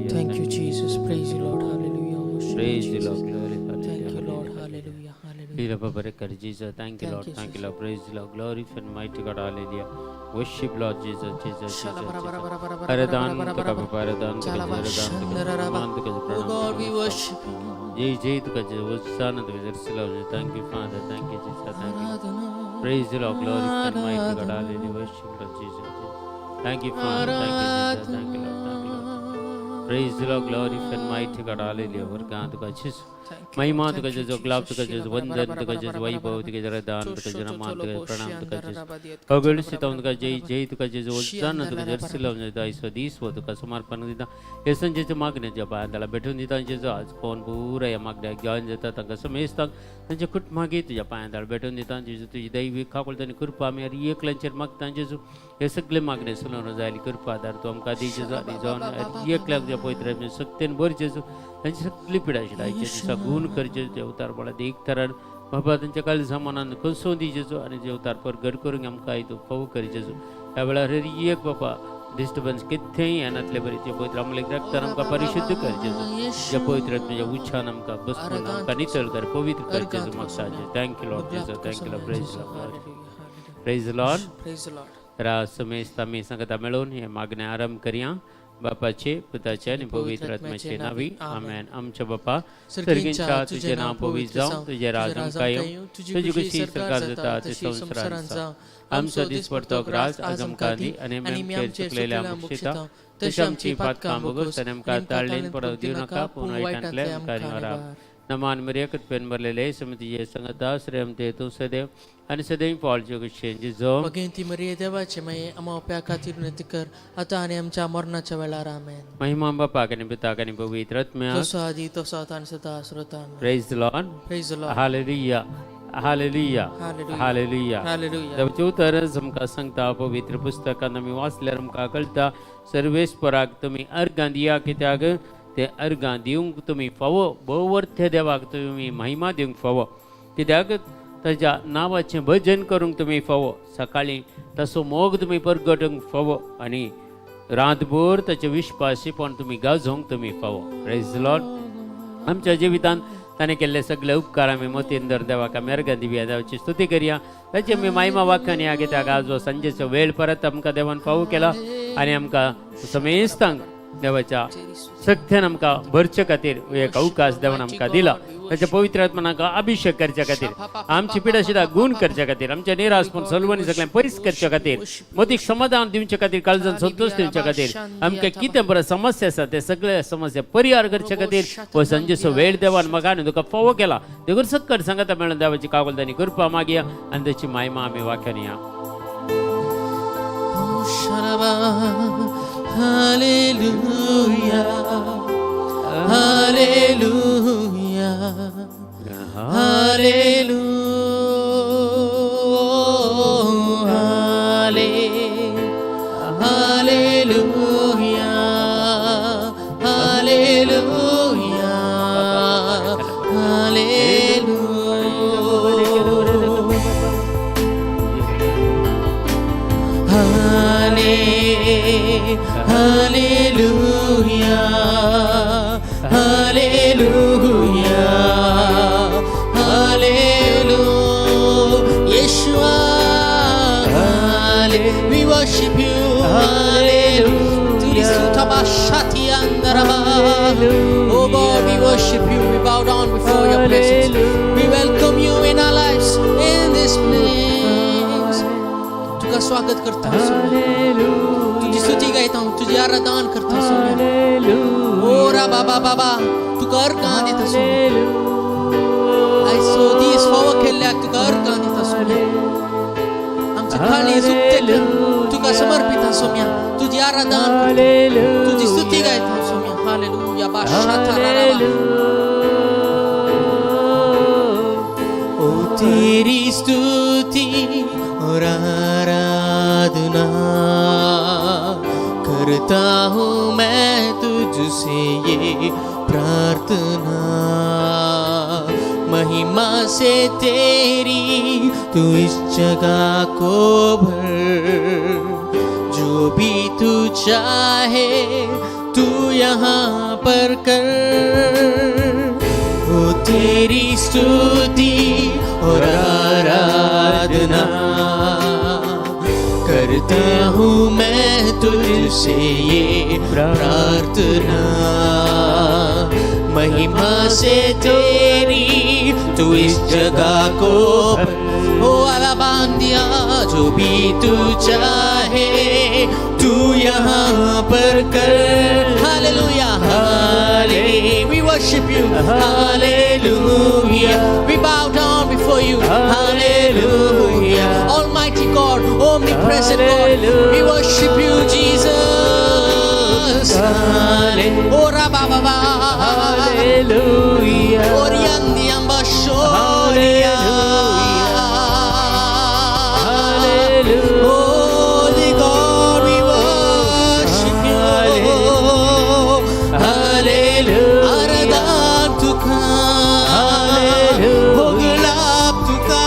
Hallelujah. Thank you, Jesus. Praise you, Lord. Hallelujah. Worship you, Praise you, Jesus. Lord. Glory. Thank you, Hallelujah. Lord. Hallelujah. Hallelujah. Hallelujah. Leela Barakar, Jesus. Thank you, Thank Lord. you, Thank you, Jesus. Lord. Praise you, Lord. Glory and mighty God. Hallelujah. Worship, Lord Jesus, Jesus, Jesus, Jesus. आराधन तुका बाबा, आराधन तुका, आराधन तुका, मान तुका, Oh प्रणाम God, तुका, we नमस्कार. Worship you. जय जय तुका, जय होसाना तुका, जय. Thank you, Father. Thank you, Jesus. Thank you. Praise the Lord, glory and mighty God. Hallelujah. Worship Lord Jesus. Thank you, Father. Thank you, Jesus. Thank you, Lord. Thank you, Lord. Praise the Lord, glory and mighty God. Hallelujah. वर्गां तुका जेजू, महिमा तुका जेजू, ग्लाब तुका जेजू, वंदन तुका जेजू, वैभव तुका जेजू, दान तुका जेजू, मान तुका, प्रणाम तुका जेजू. होगळिसिता तुका, जय जय तुका जेजू, होसाना तुका, जर्सिला आयसो दीस हो तुका समर्पण दिता. हे संजेचे मागणे ज्या पांयां भेटून दिता जेजू. आज कोण पुरा ह्या मागण्याक जॉयन जाता, तांकां समेस्तांक, तांच्या कुटुंबाक तुज्या पांयां भेटून दिता जेजू. तुजी दैवी काकुळट आनी कृपा आमी हर एकल्यांचेर मागता जेजू. हे सगळे मागणे सुनून जायली कृपा आदार तूं आमकां दी जेजू. आनी जावन हर एकल्याक तुज्या पवित्र शक्तीन भर जेजू. तांची सगळी पिडा शिडायची दिसा गुण कर जेजू. देवतार बळा एक थरान बाबा तांच्या काळजा मनान कसोवन दी जेजू आनी देवतार परगट करूंक आमकां तूं फावो कर जेजू. ह्या वेळार हर एक बाबा डिस्टर्बन्स कितेंय येनातले बरी ते पवित्र अमूल्य रक्तान आमकां परिशुद्ध कर जेजू. ज्या पवित्र आत्म्याच्या उच्चान आमकां बसवून आमकां नितळ कर, पवित्र कर जेजू मागता. Thank you, Lord Jesus. Thank you, Lord. Praise Lord. Praise Lord. Praise the Lord. तर समेस्त आमी सांगता मेळून हे मागणे आरंभ करया. बापाचे, पुताचे आनी पवित्र आत्म्याचे नावी, आमेन. आमच्या बापा सर्गींच्या, तुझे नाव पवित्र जावं, तुझे राज आमकां येवं, तुजी खुशी सरकार जाता तशी संवसारांत जावं. आमचो दिसपडतो ग्रास आज आमकां दी आनी आमी आमचेर चुकलेल्या बक्षिता तशी आमची पातकां भोगोस आनी आमकां ताळणेन पडोवंक दिवं नाका, पूण वायटांतले आमकां निवारा. नमान मरिया, कृपेन भरलेले, समितीचे संगता, श्रेयम ते तूं सदैव आनी सदैव पावलचे कुशेन जिजो. भगिनी मरिये, देवाचे माये, आम्हा पाप्यां खातीर विनंती कर, आता आणि आमच्या मरणाच्या वेळार. आमेन. महिमा बापाक आनी पुताक आनी पवित्र आत्म्याक. जसो आदी तसो आता आणि सदा श्रोता. Praise Lord. Praise the Lord. Hallelujah, hallelujah. Hallelujah. Hallelujah. Hallelujah. देवाचें उतर आमकां सांगता, पवित्र पुस्तकान आमी वाचल्यार आमकां कळटा, सर्वेस्पराक तुमी अर्गां दिया, कित्याक ते अर्गां दिवंक तुमी फावो. भोवर्थ्य देवाक तुमी महिमा दिवंक फावो, कित्याक ताज्या नांवाचें भजन करूंक तुमी फावो. सकाळीं तसो मोग तुमी परगटूंक फावो आनी रातभर ताचें विश्वासीपण तुमी गाजोवंक तुमी फावो. प्रेज लॉर्ड. आमच्या जिवितांत ताणें केल्ले सगळे उपकार आमी मतीन धर देवाक आमी अर्गां दिवया. देवाची स्तुती करया, ताची आमी महिमा वाखाणया, कित्याक आज हो सांजेचो वेळ परत आमकां देवान फावो केला आनी आमकां समेस्तांक देवाच्या शक्त्यान आमकां भरचे खातीर एक अवकाश देवान आमकां दिला. ताच्या पवित्र आत्मान आमकां अभिषेक करच्या खातीर, आमची पिडाशिदा गुण करच्या खातीर, आमच्या निराशपण सलवणी सगळें पयस करच्या खातीर, मतीक समाधान दिवचे खातीर, काळजान संतोश दिवचे खातीर, आमकां कितें बरें समस्या आसा ते सगळे समस्या परिहार करचे खातीर हो सांजेचो वेळ देवान म्हाका आनी तुका फावो केला. देखून सक्कड सांगता मेळून देवाची काकुळट आनी कृपा मागया आनी ताची महिमा आमी वाखाणया. Hallelujah. Hallelujah. Hallelujah. Hallelujah. Hallelujah. Hallelujah. Hallelujah. Hallelujah. Hallelujah. Yeshua. Hallelujah. We worship you. Hallelujah. Oh God, we worship you. We bow down before your presence. We welcome you in our lives, in this place. तुका स्वागत करता तुझी स्तुती गायता, तुझी आराधन करता सोम्या. ओ रा बाबा बाबा, तुका अर्गां दिता सोम्या. आयचो दीस फावो केल्ल्याक तुका अर्गां दिता सोम्या. आमचे काळीज उक्ते कर, तुका समर्पित सोम्या. तुझी आराधन करता, तुझी स्तुती गायता सोम्या. हालेलुया. बाशाथा रा. ओ तेरी स्तुति और आराधना करता हूँ मैं, तुझसे ये प्रार्थना. महिमा से तेरी तू इस जगह को भर, जो जो भी तू चाहे तू यहाँ पर कर। वो तेरी स्तुति और आराधना करता हूँ मैं तुझसे ये प्रार्थना। महिमा से तेरी तू इस जगह को, ओ अलाबांदिया, जो भी तू चाहे तू यहाँ पर कर। Hallelujah, hallelujah, we worship you. Hallelujah, we bow down before you. Hallelujah, Almighty God, omnipresent God, we worship you, Jesus. Oh, Rababa. Hallelujah. Oriandi ambashoria. Hallelujah. Holy God, we worship you. Hallelujah. आराधन तुका. Hallelujah. होगलाप तुका.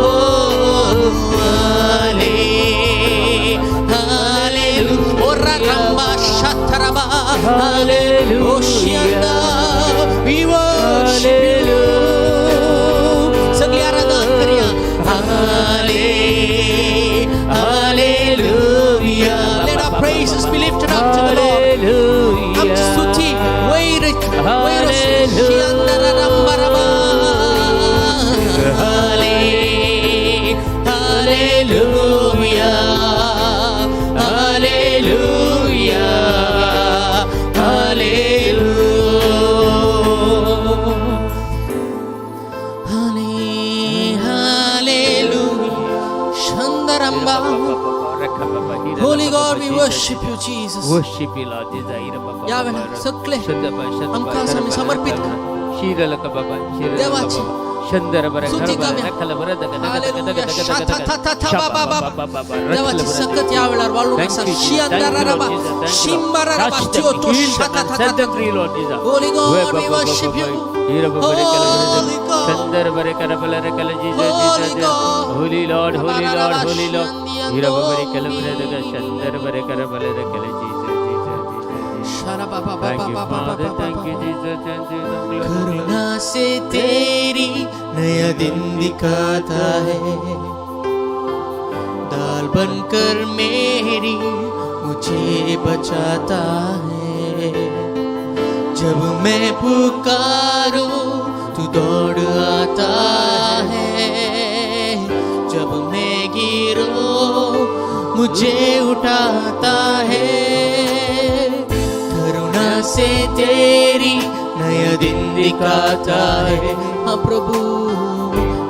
Oh, hallelujah. Oh, Ramba Shataraba. Hallelujah. Oshianda. We worship you. सगळी आराधना करूया. Hallelujah. Let our praises be lifted up to the Lord. Hallelujah. आमची स्तुती वैर वैर Hallelujah. Hallelujah. Hallelujah. Hallelujah. Shandaramba. Holy God, we worship you, Jesus. Worship you, Lord Jesus. या वेळा सगळे आमकां आमी समर्पित कर. देवाची स्तुती गावया. हालेलुया. शाथा था था था बा बा बा. देवाची सकत या वेळार वाळून आसा. शियांदाराबा. शिंबाराबा. त्यो तो शाथा था था था. Holy God, we worship you. Holy God. Holy God. Holy Lord, Holy Lord, Holy Lord. Jesus, Jesus, Jesus. Thank you, Father. Thank you, Jesus. Thank you, Lord. करुणा से तेरी नया दिन दिखाता है, ढाल बनकर मेरी मुझे बचाता है। जब मैं पुकारूं तू दौड़ आता है, जब मैं गिरूं मुझे उठाता है। करुणा से तेरी नया दिन दिखाता है। हाँ प्रभु,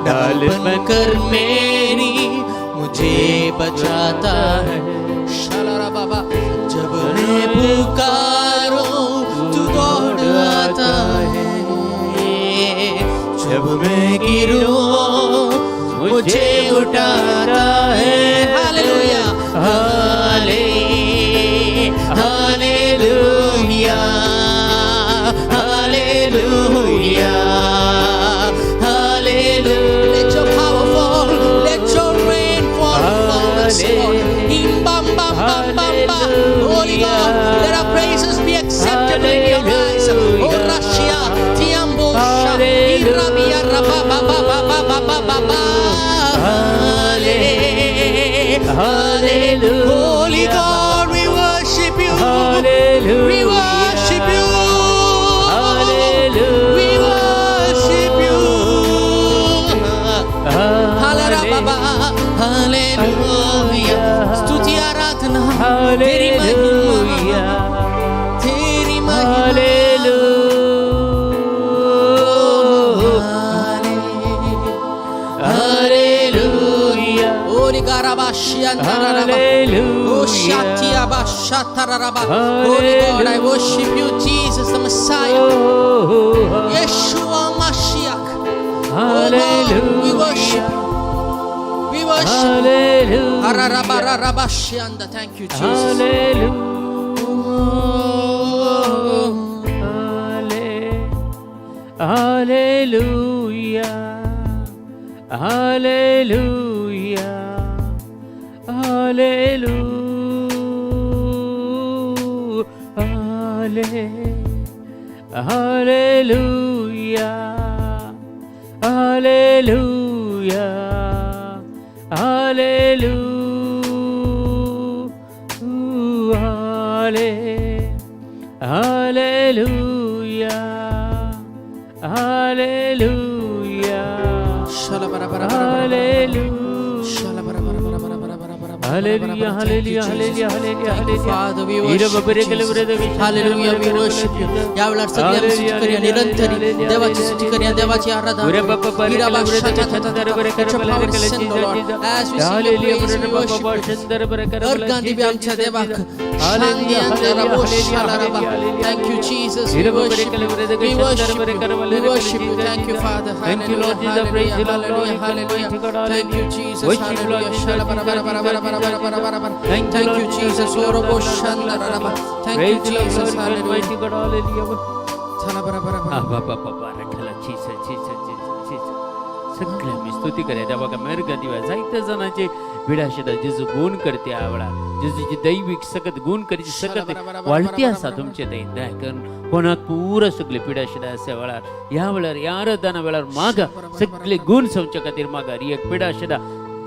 ढाल बनकर मेरी मुझे बचाता है। शालारा बाबा, जब मैं पुकारूं तू दौड़ आता है, जब मैं गिरूं मुझे उठाता है। हालेलुया, हाले hallelujah, hallelujah, hallelujah. Let your power fall, let your rain fall upon us, Lord. Im bam bam bam bam bam. Holy God, let our praises be acceptable in your eyes. Oh Rashia, Tiambo Sha, Irabia Rabba ba ba ba ba ba ba ba ba. Hallelujah. Holy God, we worship you. We worship you. We worship you. Hallelujah. Hallelujah. स्तुति आराधना तेरी महिमा, तेरी महिमा। Hallelujah. Holy Garabashiantararaba. Oh Shatiabashatararaba. Holy God, I worship you, Jesus, the Messiah. Yeshua Mashiach. Oh God, we worship you. We worship you. Hararabararabashianda. Thank you, Jesus. Oh. Hallelujah. Hallelujah. Hallelujah, hallelujah, hallelujah, hallelujah, hallelujah, hallelujah, hallelujah. Hallelujah, hallelujah, hallelujah, hallelujah, hallelujah. Father, we worship you, Jesus. Hallelujah, we worship you. या वेळार सगळी आमी स्तुती करूया, निरंतरी देवाची स्तुती करूया, देवाची आराधना करूया. Let your power descend, O Lord. As we sing your praise, we worship you. अर्घां Divya आमच्या देवाक. शांती आमच्या रबो शालारबा. Thank you, Jesus. We worship you. We worship you. We worship you. Thank you, Father. Thank you, Lord Jesus. Praise Hallelujah, you, Lord. hallelujah, Glory, hallelujah. mighty God. Thank you, Jesus. Worship you, Lord Hallelujah. Jesus. Shalabarabarabarabarabarabarabarabar. Thank you, Thank you, Lord Jesus. Jesus. Orobo shandararaba. Thank you, Praise the Lord, Jesus. glory, Hallelujah. mighty God. Hallelujah. Shalabarabarabara. Abba, बाबा, रखला, Jesus, Jesus, Jesus, Jesus. सगळे आम्ही स्तुती करूया देवाक मेरगा दिव्या. जायत्या जाणांचे विडाशेता जेजू गुण करते आवडा, जेजूची दैवीक सकत गुण करची सकत वाळती आसा तुमचे दयेन. दया करून कोणाक पुरो सगळे पिडाशिदा आसा वेळार, ह्या वेळार, ह्या आराधना वेळार मागा, सगळे गुण संवच्या खातीर मागा. ही एक पिडाशिदा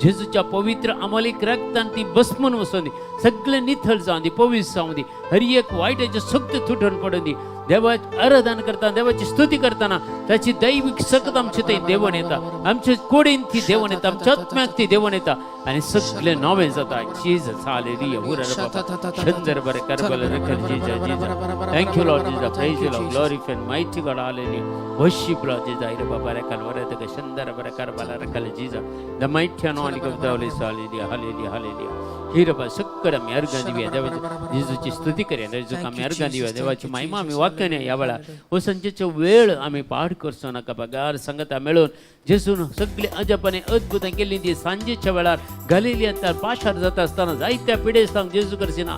जेजूच्या पवित्र अमलीक रक्तान ती भस्मून वचून दी, सगळे निथळ जावन दी, पवित्र जावन दी, हर एक वायटाचे सक्त तुटून पडून दी. देवाचे आराधन करताना, देवाची स्तुती करताना त्याची दैविक सकत आमचे थंय देवण येता, आमचे कोडीन ती देवण येता, आमच्या आत्म्याक ती देवण येता आनी सगळे नवें जाता. Jesus, hallelujah. उरा बाबा शंदर बरे करबल रखल. Jesus, Jesus. Thank you, Lord Jesus. Praise you, Lord. Glory and mighty God. Hallelujah. Worship, Lord Jesus. Ira Baba रखल वरद शंदर बरे करबल रखल. Jesus, the mighty anointing of the Holy. Hallelujah, hallelujah, hallelujah. हिरबा सगळं आमी अर्घां दिवया देवाची, जेजूची स्तुती करूया, जेजूक आमी अर्घां दिवया, देवाची महिमा आमी वाक्यान. ह्या वेळार हो संजेचो वेळ आमी पाड करचो नाका. बगार संगता मेळून जेजून सगळी अजापाने अद्भुतां केल्ली ती सांजेच्या वेळार गलिलियांत पाशार जाता आसतना जायत्या पिडेस्तांक जेजू करसिना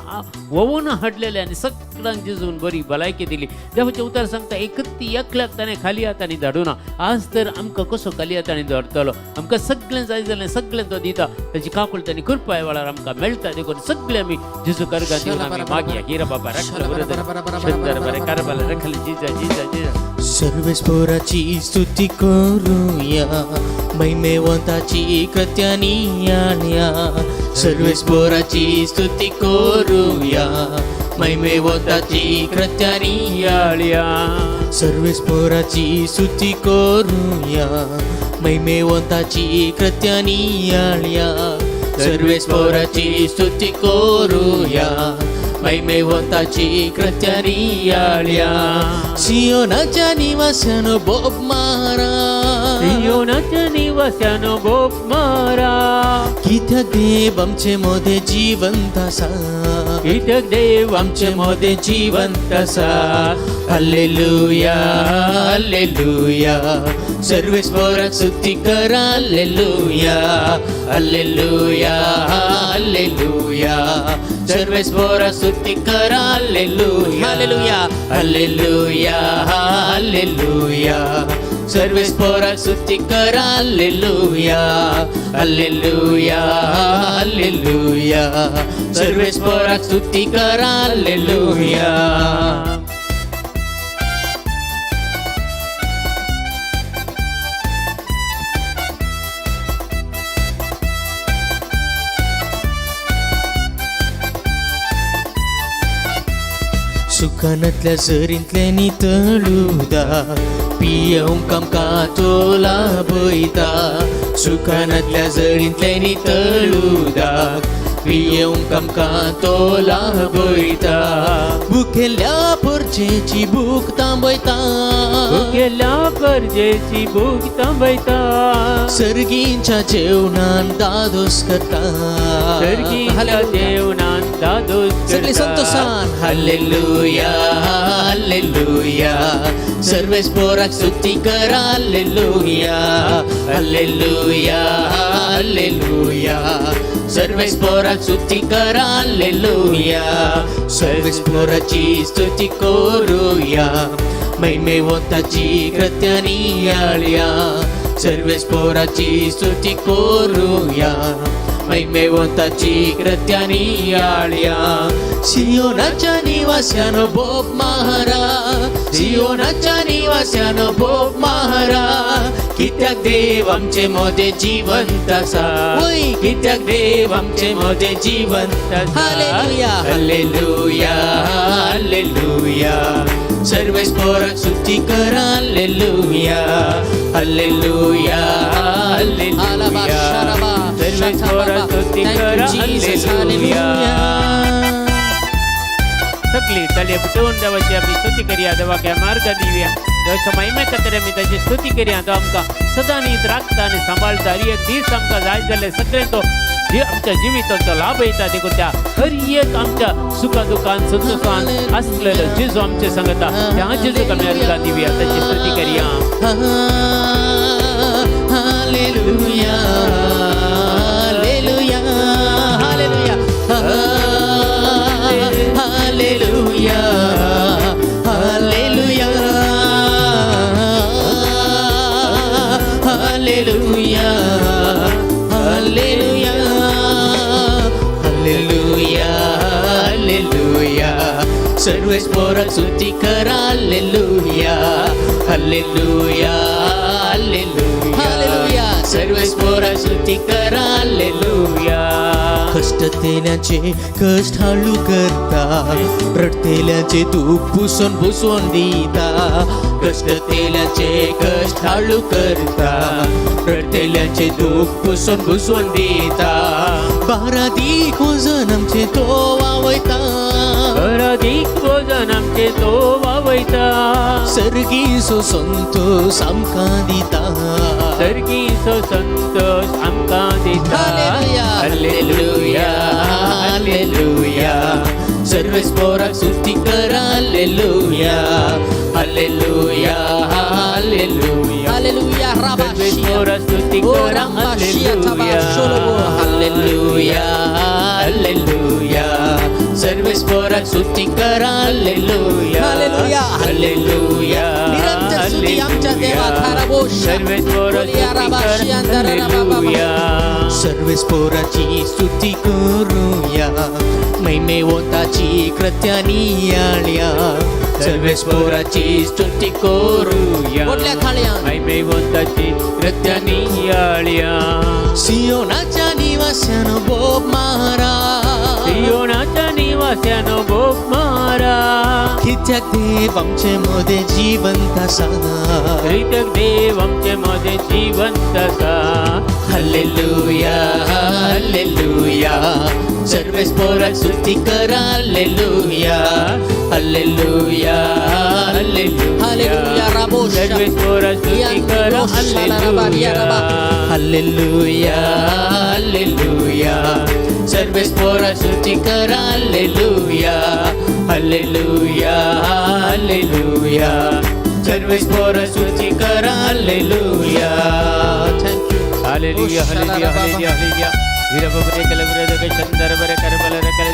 वोवून हाडलेले आनी सगळ्यांक जेजून बरी भलायकी दिली. देवाचें उतर सांगता, एकच ती एकल्याक ताणें खाली हातांनी धाडूना. आज तर आमकां कसो खाली हातांनी दवरतलो? आमकां सगळें जाय जाल्यार सगळें तो दिता. ताची काकूळ ताणी कृपा ह्या वेळार आमकां मेळटा. देखून सगळे आमी जेजू कर्गां दिवन आमी मागया. हिरा बाबा रखल शंदर बरे कारबाल रखल. जिजा, जिजा, जिजा. सर्वेस्पोराची स्तुती करूया, महिमेवंताची कृत्यानी आणया. सर्वेस्पोराची स्तुती करूया, महिमेवंताची कृत्यानी याळ्या. सर्वेस्पोराची स्तुती करूया, महिमेवंताची कृत्यानी आणया. सर्वेस्पोराची स्तुती करूया, महिमेवंताची कृत्यानी आळ्या. सियोनाच्या निवासानो बोब मारा, सियोनाच्या निवास्यानो बोप मारा, कित्याक देव आमचे मोदे जिवंत आसा, कित्याक देव आमचे मोदे जिवंत आसा. हल्लेलुया, हल्लेलुया. सर्वेस्पोराक स्तुती करा. हल्लेलुया, हल्लेलुया, हल्लेलुया. सर्वेस्पोराक स्तुती करा. हल्लेलुया, हल्लेलुया, हल्लेलुया, हल्लेलुया. सर्वेस्पोराक स्तुती करा. हल्लेलुया, हल्लेलुया, हल्लेलुया. सर्वेस्पोराक स्तुती करा. हल्लेलुया. सुखानातल्या झरींतले नितळुदा, पियेवंक आमकां तो लाभयता. सुखानातल्या झरींतले नितळुदा, पियेवंक आमकां तो लाभयता. भुकेल्या परजेची भूक थांबयता, भुकेल्या गरजेची भूक थांबयता, सर्गींच्या जेवणान दादोस करता. सर्गीच्या जेवणान दादोस सगळे करता. संतोषान हल्लेलुया, हल्लेलुया. सर्वेस्पोराक स्तुती करा. हल्लेलुया, हल्लेलुया, हल्लेलुया. सर्वेस्पोराक स्तुती करा. हल्लेलुया. सर्वेस्पोराची स्तुती करूया, महिमेवंताची कृत्यानी आळ्या. सर्वेस्पोराची स्तुती करूया, महिमेवंताची कृत्या नियाळया. सियोनाच्या निवास्यानो बोब मारा, सियोनाच्या निवास्यानो बोब मारा. कित्याक देव आमचे मोदे जिवंत आसा. वय. कित्याक देव आमचे मोदे जिवंत आसा. Hallelujah. Hallelujah, hallelujah. सर्वेस पोराक स्तुती करा. Hallelujah, hallelujah, Alaba, hallelujah. sharaba, Sarves पोराक shatababa. स्तुती Thank करा. you, Jesus. Hallelujah. Hallelujah. सगळी ताळये पिटोवन देवाची आमी स्तुती करया. देवाक ह्या मार्गान दिवया. देवाच्या महिमे खातीर आमी ताची स्तुती करया. तो आमकां सदां नीत राखता आनी सांबाळटा. हर एक दीस आमकां जाय जाल्यार सगळें तो आमच्या जिविताचो लाभ येता. देखून त्या हर एक आमच्या सुखा दुखान संतोषान आसलेलो जेजू आमचे सांगता, त्या जेजूक आमी अर्गां दिवया, ताची स्तुती करया. Hallelujah. Hallelujah. Hallelujah. Hallelujah. Hallelujah. Hallelujah. Hallelujah. Hallelujah, hallelujah. Sarves पोराक स्तुती करा. Hallelujah, hallelujah, hallelujah. Hallelujah. Sarves पोराक स्तुती करा. हालेलुया. कष्टतेल्याचे कष्ट हाळू करता, रडतेल्याचे दुःख पुसून पुसून दिता. कष्टतेल्याचे कष्ट हाळू करता, रडतेल्याचे दुःख पुसून पुसून दिता. बारादीक वजन आमचे तो वावयता. बरादीक वजन आमचे तो वावयता. सर्गीसो संतोष आमकां दिता. सर्गीसो संतोष आमकां दिता. Hallelujah. Hallelujah, hallelujah. सर्वेस पोराक स्तुती करा. Hallelujah, hallelujah, hallelujah. Hallelujah. Sarves राबाशिया. पोराक स्तुती ओ करा. राबाशिया तबा शोलोबो. Hallelujah, hallelujah. सर्वेस पोराक स्तुती करा. हालेलुया. हालेलुया. हालेलुया. निरंतर स्तुती आमच्या देवाक. हाराबोश. सर्वेस पोराक बोलिया स्तुती राबाशिया करा. हालेलुया. सर्वेस पोराची स्तुती करूया, महिमेवंताची कृत्या नियाळया. सर्वेस पोराची स्तुती करूया. मोठल्या थाळ्यान. महिमेवंताची कृत्या नियाळया. सियोनाच्या निवास्यानो बोब मारा. सियोनाच्या निवास्यानो बोब मारा. कित्याक देव आमचे मदें जिवंत आसा. कित्याक देव आमचे मदें जिवंत आसा. Hallelujah, hallelujah. सर्वेस पोराक स्तुती करा. Hallelujah, hallelujah, hallelujah. Hallelujah. राबोश. Sarves पोराक स्तुती करा. हालेलुया. Hallelujah, hallelujah. सर्वेस पोराक स्तुती करा. Hallelujah, hallelujah, hallelujah. सर्वेस पोराक स्तुती करा. Hallelujah. Thank you. Hallelujah, hallelujah, hallelujah, hallelujah.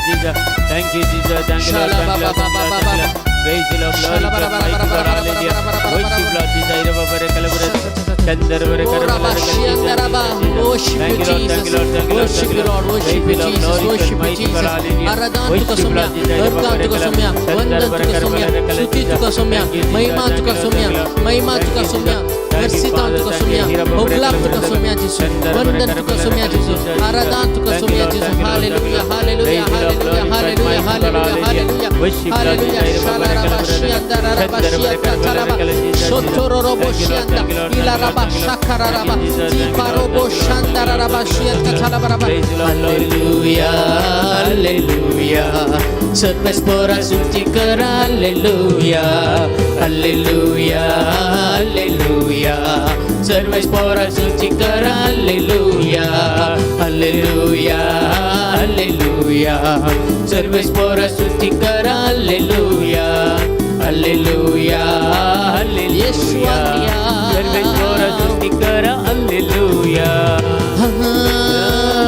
Jesus. Thank you, Jesus. Thank you, Lord. Thank you, Lord. Thank you, Lord. Thank you, Lord. Praise the Lord. Glory to the mighty God. Hallelujah. Worship Lord Jesus. Worship Thank you, you, Lord. Thank Jesus. you, Lord. Thank you, Lord. Worship Thank you, you, Lord. Lord. Worship Praise you, the Lord. Jesus. Glory to Worship the you, mighty God. Jesus. Hallelujah. आराधना तुका Worship Saumya, Lord Jesus. अर्घा तुका सोम्या, वंदन तुका सोम्या, स्तुती तुका सोम्या, महिमा तुका सोम्या, महिमा तुका सोम्या, मर्सिता तुका सोम्या, होगलाप तुका सोम्या जेसू, वंदन तुका सोम्या जेसू, आराधना तुका Saumya जेसू. Hallelujah, hallelujah, hallelujah, hallelujah, hallelujah, hallelujah, hallelujah. शालाराबा शियांदा राबा शियांदा चालाबा शोतोरोबो शियांदा इलाराबा शाखाराबा तीपारोबो शांदाराबा शियांदा चालाबा. Hallelujah, hallelujah. Sarves पोरा स्तुती करा. Hallelujah, hallelujah, hallelujah. सर्वेस पोरा स्तुती करा. Hallelujah, hallelujah, hallelujah. सर्वेस पोरा स्तुती करा. Hallelujah, hallelujah, hallelujah. सर्वेस पोरा स्तुती करा. हालेलुया.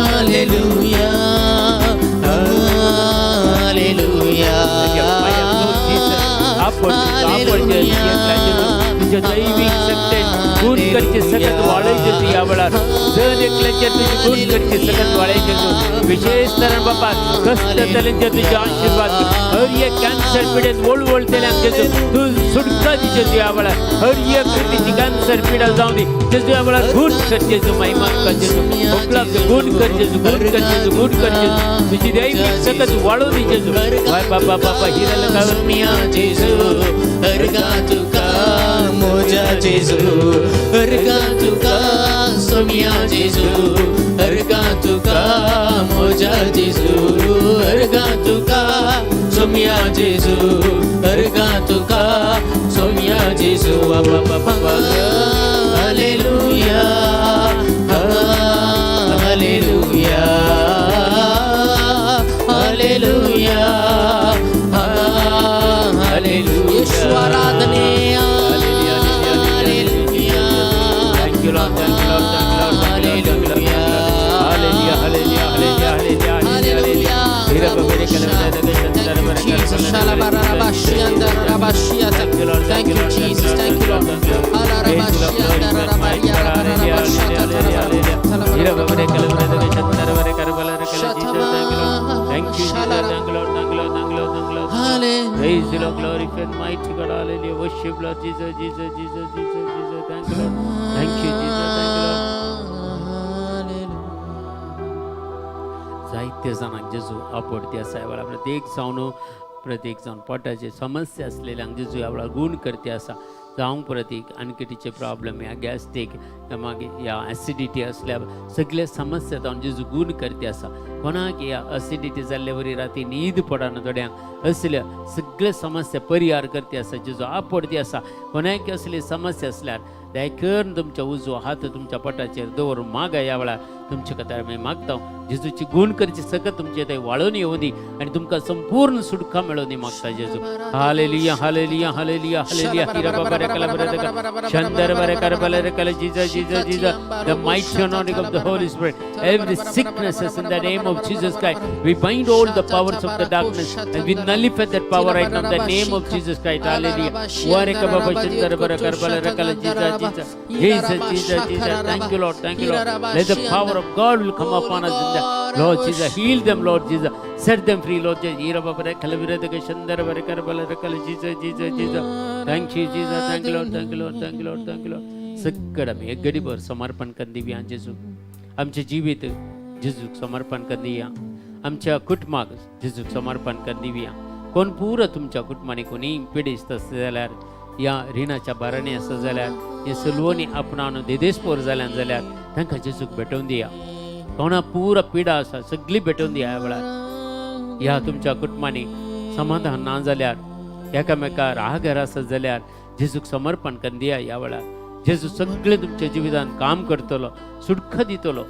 Hallelujah, hallelujah. तुज्या दैवीक शक्तेन गुण करचे सकत वाळय जेजू. ह्या वेळार जण एकल्याचेर तुजी गुण करचे सकत वाळय जेजू. विशेष तरेन बापा कष्ट जाल्यांचेर तुजे आशीर्वाद. हर एक कॅन्सर पिडेन वळवळटल्यांक जेजू तूं सुटका दी जेजू. ह्या वेळार हर एक रितीची कॅन्सर पिडा जावं दी जेजू. ह्या वेळार गुण कर जेजू, महिमा कर जेजू, उपलब्ध गुण कर जेजू, गुण कर जेजू, गुण कर जेजू. तुजी दैवीक सकत वाळोव दी जेजू. वाय बाबा बाबा हिराला सोम्या जेजू, अर्गा तुका मोजा जेजू, अर्गा तुका सोम्या जेजू, अर्गा तुका मोजा जेजू, अर्गा तुका सोम्या जेजू, अर्गा तुका सोम्या जेजू. बाबा बाबा. Hallelujah, hallelujah, hallelujah, hallelujah. Yeshu आराधने. Hallelujah. Thank you, Lord. Thank you, Lord. Thank you, Lord. Thank you, Lord. Thank you, Lord. Hallelujah. Hallelujah. Hallelujah. Hallelujah. Hallelujah. Thank you, Jesus. Thank you, Lord. Thank you, Jesus. Thank you, Lord. Praise the Lord. Thank you, Jesus. Thank you, Lord. Thank you, Lord. Thank you, Lord. Thank you, Lord. Praise the Lord, glorify and mighty God, hallelujah. Worship Lord Jesus, Jesus, Jesus, Jesus, Jesus. Thank you, Lord. Thank you, Jesus. Thank you, Lord. जायते जाणांक जेजू आपडती आसा ह्या वेळार. प्रत्येक जावन, प्रत्येक जावन पोटाचे समस्या आसलेल्यांक जेजू ह्या वेळार गूण करते आसा. जावं प्रतीक आनकिटीचे प्रॉब्लम, या गॅस्ट्रीक, मागीर ह्या एसिडिटी आसल्या, सगळे समस्या जावन जेजू गूण करते आसा. कोणाक ह्या एसिडिटी जाल्ले वरी राती न्हीद पडना थोड्यांक, असल्या सगळे समस्या परिहार करते आसा जेजू, आपडती आसा. कोणाक असली समस्या आसल्यार दयाकरून तुमच्या उजवो हात तुमच्या पोटाचेर दवरून मागा. ह्या वेळार तुमच्या खातीर आमी मागता, जेजूची गूण करची सकत तुमचे थंय वाळोवन येवं दी आनी तुमकां संपूर्ण सुटका मेळोवन दी मागता जेजू. Hallelujah, hallelujah, hallelujah, hallelujah. हिरा बाबा रे कला बरे शंदर बरे कर बले रे कला. Jesus, Jesus, Jesus. The mighty anointing of the Holy Spirit, every sicknesses, in the name of Jesus Christ we bind all the powers of the darkness and we nullify that power right now in the name of Jesus Christ. Hallelujah. Wareka baba chandar bara kar bala rakala. Jesus, Jesus, Jesus, Jesus, Jesus. Thank you, Lord. Thank you, Lord. Let the power of God will come upon us in the Lord Jesus. Heal them, Lord Jesus. Set them free, Lord Jesus. Hira baba rakala viradaka chandar bara kar bala rakala. Jesus, Jesus, Jesus. Thank you, Jesus. Thank you, Lord. Thank you, Lord. Thank you, Lord. Thank you, Lord. सगळं आमी एक गडीभर समर्पण करून दिवया जेजू. आमचें जिवीत जेजूक समर्पण करून दिवया. आमच्या कुटुंबाक जेजूक समर्पण करून दिवया. कोण पुरो तुमच्या कुटुंबांनी कोणी पिडेस्त आसता जाल्यार, या रिणाच्या भारांनी आसा जाल्यार, हे सलवणी आपणावन देदेस्पोर जाल्यान जाल्यार तांकां जेजूक भेटोवन दिया. कोणा पुरो पिडा आसा सगळी भेटोवन दिया ह्या वेळार. ह्या तुमच्या कुटुंबांनी समाधान ना जाल्यार, एकामेकार रागर आसत जाल्यार जेजूक समर्पण करून दिया ह्या वेळार. जेजू सगळे तुमच्या जिवितान काम करतलो, सुटका दितलो.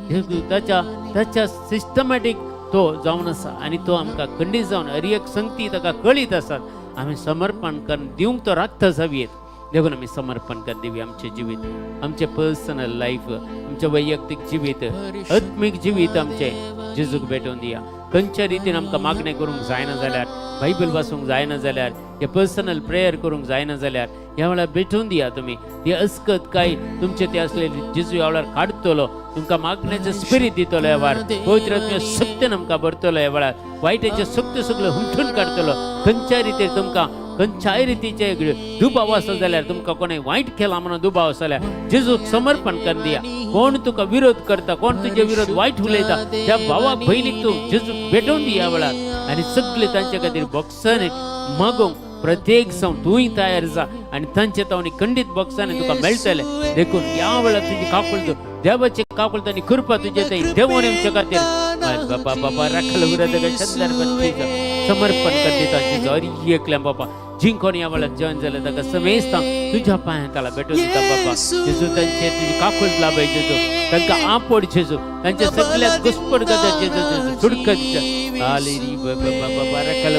जेजू ताच्या ताच्या सिस्टमॅटीक तो जावन आसा आनी तो आमकां खंडीत जावन हर एक संगती ताका कळीत आसात. आमी समर्पण करून दिवंक तो राखता जावयेत. देखून आमी समर्पण करून दिवया आमचें जिवीत, आमचें पर्सनल लायफ, आमचें वैयक्तीक जिवीत, आत्मीक जिवीत आमचें जेजूक भेटोवन दिया. खंयच्या रितीन आमकां मागणें करूंक जायना जाल्यार, बायबल वाचूंक जायना जाल्यार, हे पर्सनल प्रेयर करूंक जायना जाल्यार ह्या वेळार भेटोवन दिया तुमी. ती अस्कत काय तुमचे ते असले जेजू ह्या वेळार काडटलो, तुमकां मागण्याचें स्पिरीट दितलो. ह्या वेळार पवित्र आत्म्या सत्यान आमकां भरतलो. ह्या वेळार वायटाचे सत्य सगळें हुमटून काडटलो. खंयच्या रितीन तुमकां खंयच्याय रितीचे दुबाव आसत जाल्यार, तुमकां कोणें वायट केला म्हणून दुबाव आसा जाल्यार जेजूक समर्पण करून दिया. कोण तुका विरोध करता, कोण तुजे विरोध वायट उलयता, त्या भावाक भयणीक तूं जेजूक भेटोवन दी ह्या वेळार आनी सगळे तांचे खातीर बॉक्सांनी मागूंक प्रत्येक जावन तूंय तयार जा आनी तांचे तावणी खंडीत बॉक्सांनी तुका मेळटले. देखून ह्या वेळार तुजी काकुळट, देवाची काकुळट आनी कृपा तुजे थंय देवून येवचे खातीर बाबा बाबा राखल समर्पण कर दिता जेजू. हर एकल्या बाबा जी कोण ह्या वेळार जॉईन जाले ताका समेस्तां तुज्या पांयां ताला भेटून दिता बाबा जेजू. तांचे तुजी काकुळट लाभय जेजू, तांकां आपोड जेजू, तांच्या सगळ्या घुसपड करता जेजू, जेजू सुटका दिता. हालेली बाबा बाबा रखल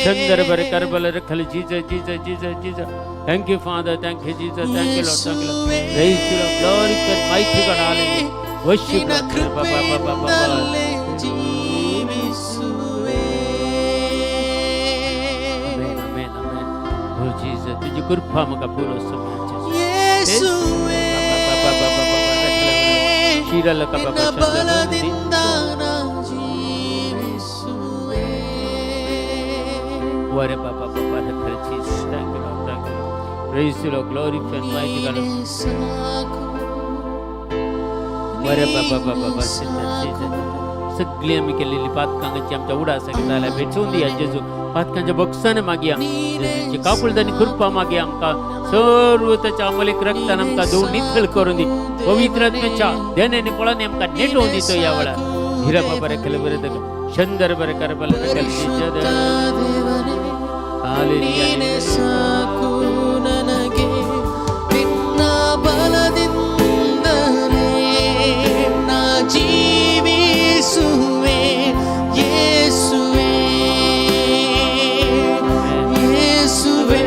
चंद्र बर करबल रखल. Jesus, Jesus, Jesus, Jesus. Thank you, Father. Thank you, Jesus. Thank you, Lord. Thank you, Lord. Praise you, Lord. Glory to mighty God. Hallelujah. Worship Lord. Baba Baba Baba. ಜೀವಿಸುವೆ. Amen, amen, amen. Oh Jesus, तुझी कृपा म्हाका पुरो स्वामी. ಯೇಸುವೇ, ನಿನ್ನ ಬಲದಿಂದ ನಾ ಜೀವಿಸುವೆ. Ware Baba Baba Jesus. Thank you, Lord. Thank you, Lord. Praise you, Lord. Glorify and mighty God. ನೀನೇ ಸಾಕು. बरे बाबा बाबा सगळी आमी केलेली पातकांची आमच्या उडासाक जाल्या भेटून दिया जेजू. पातकांच्या बक्षाने मागया जेजूची काकुळतानी कृपा मागया. आमकां सर्व त्याच्या अमलीक रक्तान आमकां धुवून नितळ करून दी. पवित्र आत्म्याच्या देण्याने फळाने आमकां नेटोवन दितो या वेळार. हिरा बाबा रे केलं बरं शंदर बरं कर. ಪರಿಶುದ್ಧ ದೇವನೇ, ನೀನೇ ಸಾಕು ನನಗೆ. ನಿನ್ನ ಬಲದಿಂದಲೇ ನಾ ಜೀವಿಸುವೆ ಯೇಸುವೆ, ಯೇಸುವೆ.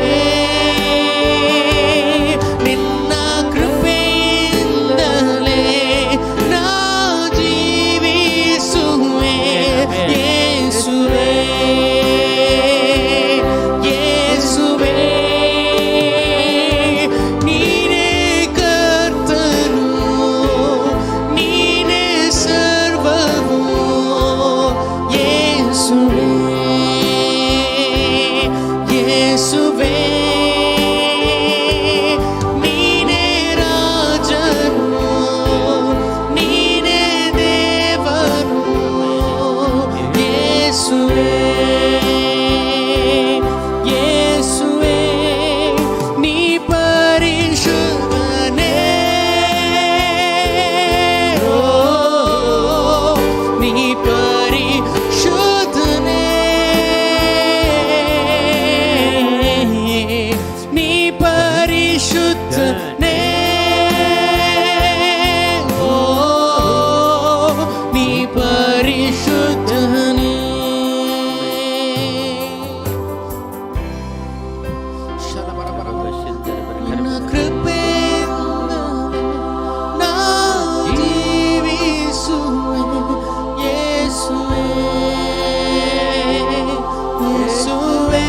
ನಿನ್ನ ಕೃಪೆಯಿಂದಲೇ ನಾ ಜೀವಿಸುವೆ ಯೇಸುವೆ, ಯೇಸುವೆ. ನೀನೇ ಕರ್ತನು, ನೀನೇ ಸರ್ವವು ಯೇಸುವೆ, ಯೇಸುವೆ. ನೀನೇ ರಾಜನು, ನೀನೇ ದೇವನು ಯೇಸುವೆ, ಯೇಸುವೆ. ನೀ ಪರಿಶುದ್ಧನೇ, ಓ, ನೀ ಪರಿಶುದ್ಧನೇ, ನೀ ಪರಿಶುದ್ಧನೇ, ಓ, ನೀ ಪರಿಶುದ್ಧನೇ. ನಿನ್ನ ಕೃಪೆಯಿಂದಲೇ ನಾ ಜೀವಿಸುವೆ ಯೇಸುವೆ, ಯೇಸುವೆ.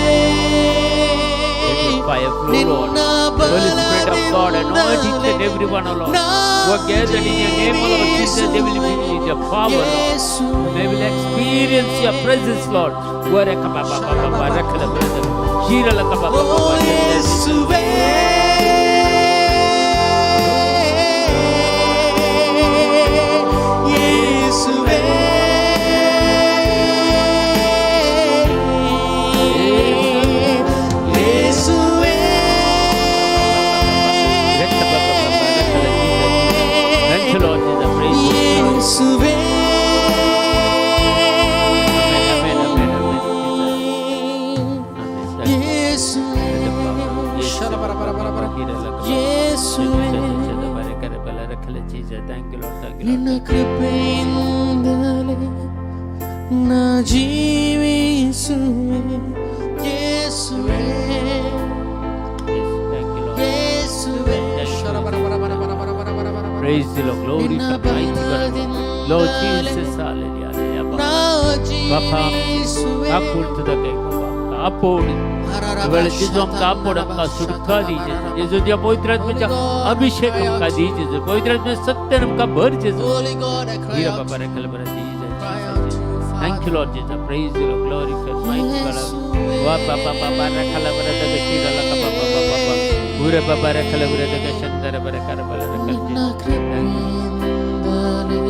Fire flow, Lord. ನಿನ್ನ Holy Spirit of God, anoint each and every one, O Lord, who are gathered in your name, O Lord Jesus, they will feel your power, Lord. They will experience your presence, Lord. ಓ ಯೇಸುವೆ, ಯೇಸುವೆ, ಯೇಸುವೆ. Thank you, Lord Jesus. Praise you. ಯೇಸುವೆ. Amen, amen, amen, Jesus. Amen. ಯೇಸುವೆ. ಯೇಸುವೆ. Thank you, Lord. Thank you, Lord. ನಿನ್ನ ಕೃಪೆಯಿಂದಲೇ ನಾ ಜೀವಿಸುವೆ ಯೇಸುವೆ. Yes, thank you, Lord. ಯೇಸುವೆ. Praise the Lord. Glory to mighty God. Lord Jesus, hallelujah. ನಾ ಬಾಪಾ, ಜೀವಿಸುವೆ. ಕಾಪುಳ್ತದ ಕಾಪೋಡು वेळ जेजू आमकां आपोड, आमकां सुटका दी जेजू. जेजू, त्या पवित्र आत्म्याच्या अभिषेक आमकां दी जेजू. पवित्र आत्म्या सत्यान आमकां भर जेजू. Holy God, I cry Hira out. Baba rekal bara Jesus. Cry out to you, Thank you, Lord Jesus. Praise you, Lord. Glorify mighty God. Wa baba baba rekal bara daga shira laka baba baba baba. Ura baba rekal bara daga shandara bara kar bara rekal ನಿನ್ನ Jesus. ಕೃಪೆಯಿಂದಲೇ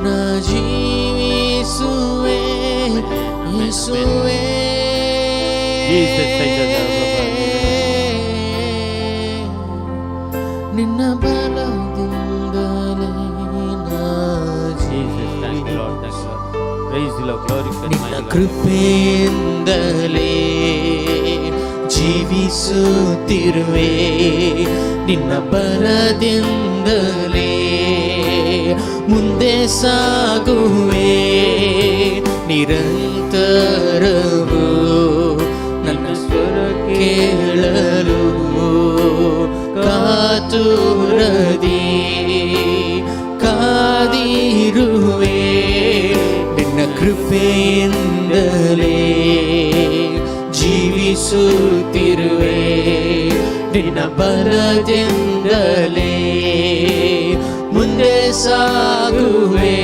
ನಾ ಜೀವಿಸುವೆ ಯೇಸುವೆ. Jesus, Jesus, Baba. ನಿನ್ನ ಬಲದಿಂದಲೇ ನಾ Jesus, thank you, Lord. Thank you, Lord. Praise you, Lord. Glorify ನಿನ್ನ mighty God. ಕೃಪೆಯಿಂದಲೇ ಜೀವಿಸುತ್ತಿರುವೆ, ನಿನ್ನ ಬಲದಿಂದಲೇ ಮುಂದೆ ಸಾಗುವೆ. ನಿರಂತರವು ನನ್ನ ಸ್ವರ ಕೇಳಲು ಕಾತುರದಿ ಕಾದಿರುವೆ. ನಿನ್ನ ಕೃಪೆಯಿಂದಲೇ. ಜೀವಿಸುತ್ತಿರುವೆ. ನಿನ್ನ ಬಲದಿಂದಲೇ ಮುಂದೆ ಸಾಗುವೆ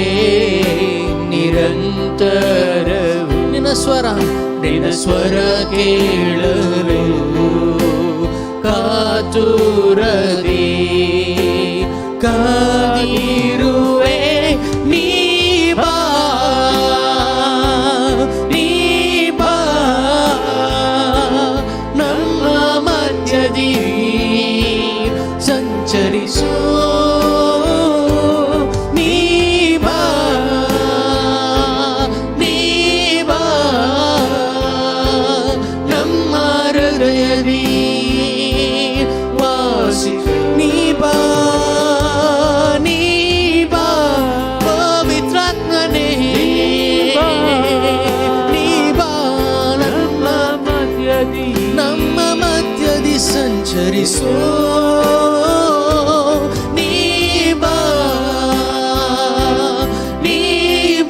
ನಿರಂತರವು. ನಿನ್ನ ಸ್ವರ, ನಿನ್ನ ಸ್ವರ ಕೇಳಲು ಕಾತುರದಿ ಕಾದಿರುವೆ. ನೀ ಬಾ, ನೀ ಬಾ, ನಮ್ಮ ಮಧ್ಯದಿ ಸಂಚರಿಸು. ನೀ ಬಾ, ನೀ ಬಾ, ನಮ್ಮ ಹೃದಯದಿ ವಾಸಿ. ನೀ ಬಾ, ನೀ ಬಾ, ಪವಿತ್ರಾತ್ಮನೇ, ನೀ ಬಾ, ನಮ್ಮ ಮಧ್ಯದಿ ನಮ್ಮ ಮಧ್ಯದಿ ಸಂಚರಿಸು. ನೀ ಬಾ, ನೀ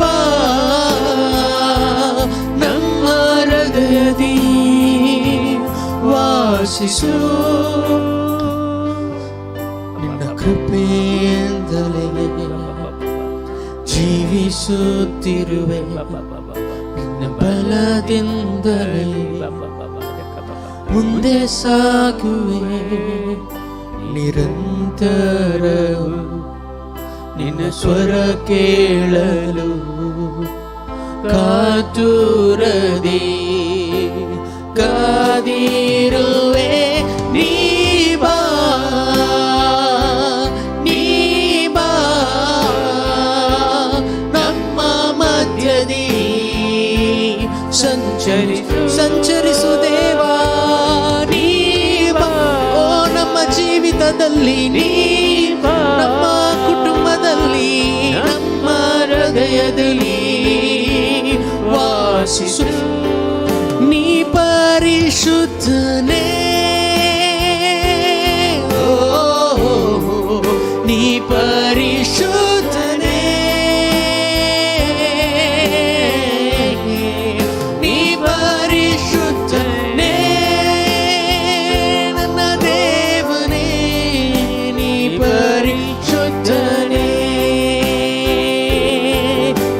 ಬಾ, ನಮ್ಮ ಹೃದಯದಿ ವಾಸಿಸು. ನಿನ್ನ ಕೃಪೆಯಿಂದಲೇ ಜೀವಿಸುತ್ತಿರುವೆ. ನಿನ್ನ ಬಲದಿಂದಲೇ ಮುಂದೆ ಸಾಗುವೆ ನಿರಂತರವು. ನಿನ್ನ ಸ್ವರ ಕೇಳಲು ಕಾತುರದಿ ಕಾದಿರುವೆ. ನೀ ಬಾ, ನೀ ಬಾ, ನಮ್ಮ ಮಧ್ಯದಿ ಸಂಚರಿ, ಸಂಚರಿಸು ದೇವಾ, ನೀ ಬಾ. ಓ ನಮ್ಮ ಜೀವಿತದಲ್ಲಿ ನೀ ಬಾ, ನಮ್ಮ ಕುಟುಂಬದಲ್ಲಿ, ನಮ್ಮ ಹೃದಯದಲ್ಲಿ ವಾಸಿಸು. ನೀ ಪರಿಶುದ್ಧನೇ, ಓ, ನೀ ಪರಿಶುದ್ಧನೇ, ನೀ ಪರಿಶುದ್ಧನೇ, ನನ್ನ ದೇವನೇ, ನೀ ಪರಿಶುದ್ಧನೇ.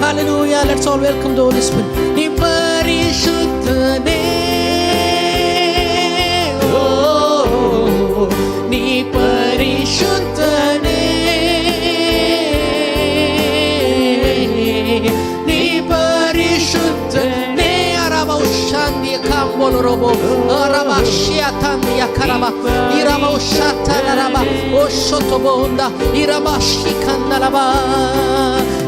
Hallelujah. Let's all welcome the Holy Spirit. ನೀ ಪರಿಶುದ್ಧನೇ, ಓ, ನೀ ಪರಿಶುದ್ಧನೇ, ನೀ ಪರಿಶುದ್ಧನೇ. ಅರಬ ಶಾಂತಿಯ ಕಾಂಬೋಲರೋಬೋ ಅರಬ ಶಿಯಾತಾಂದಿಯ ಕರಬ ಇರಬ ಶಾತನರಬ ಓ ಶೊತಬೋಂದ ಇರಬ ಶಿಖಂದಲಬ.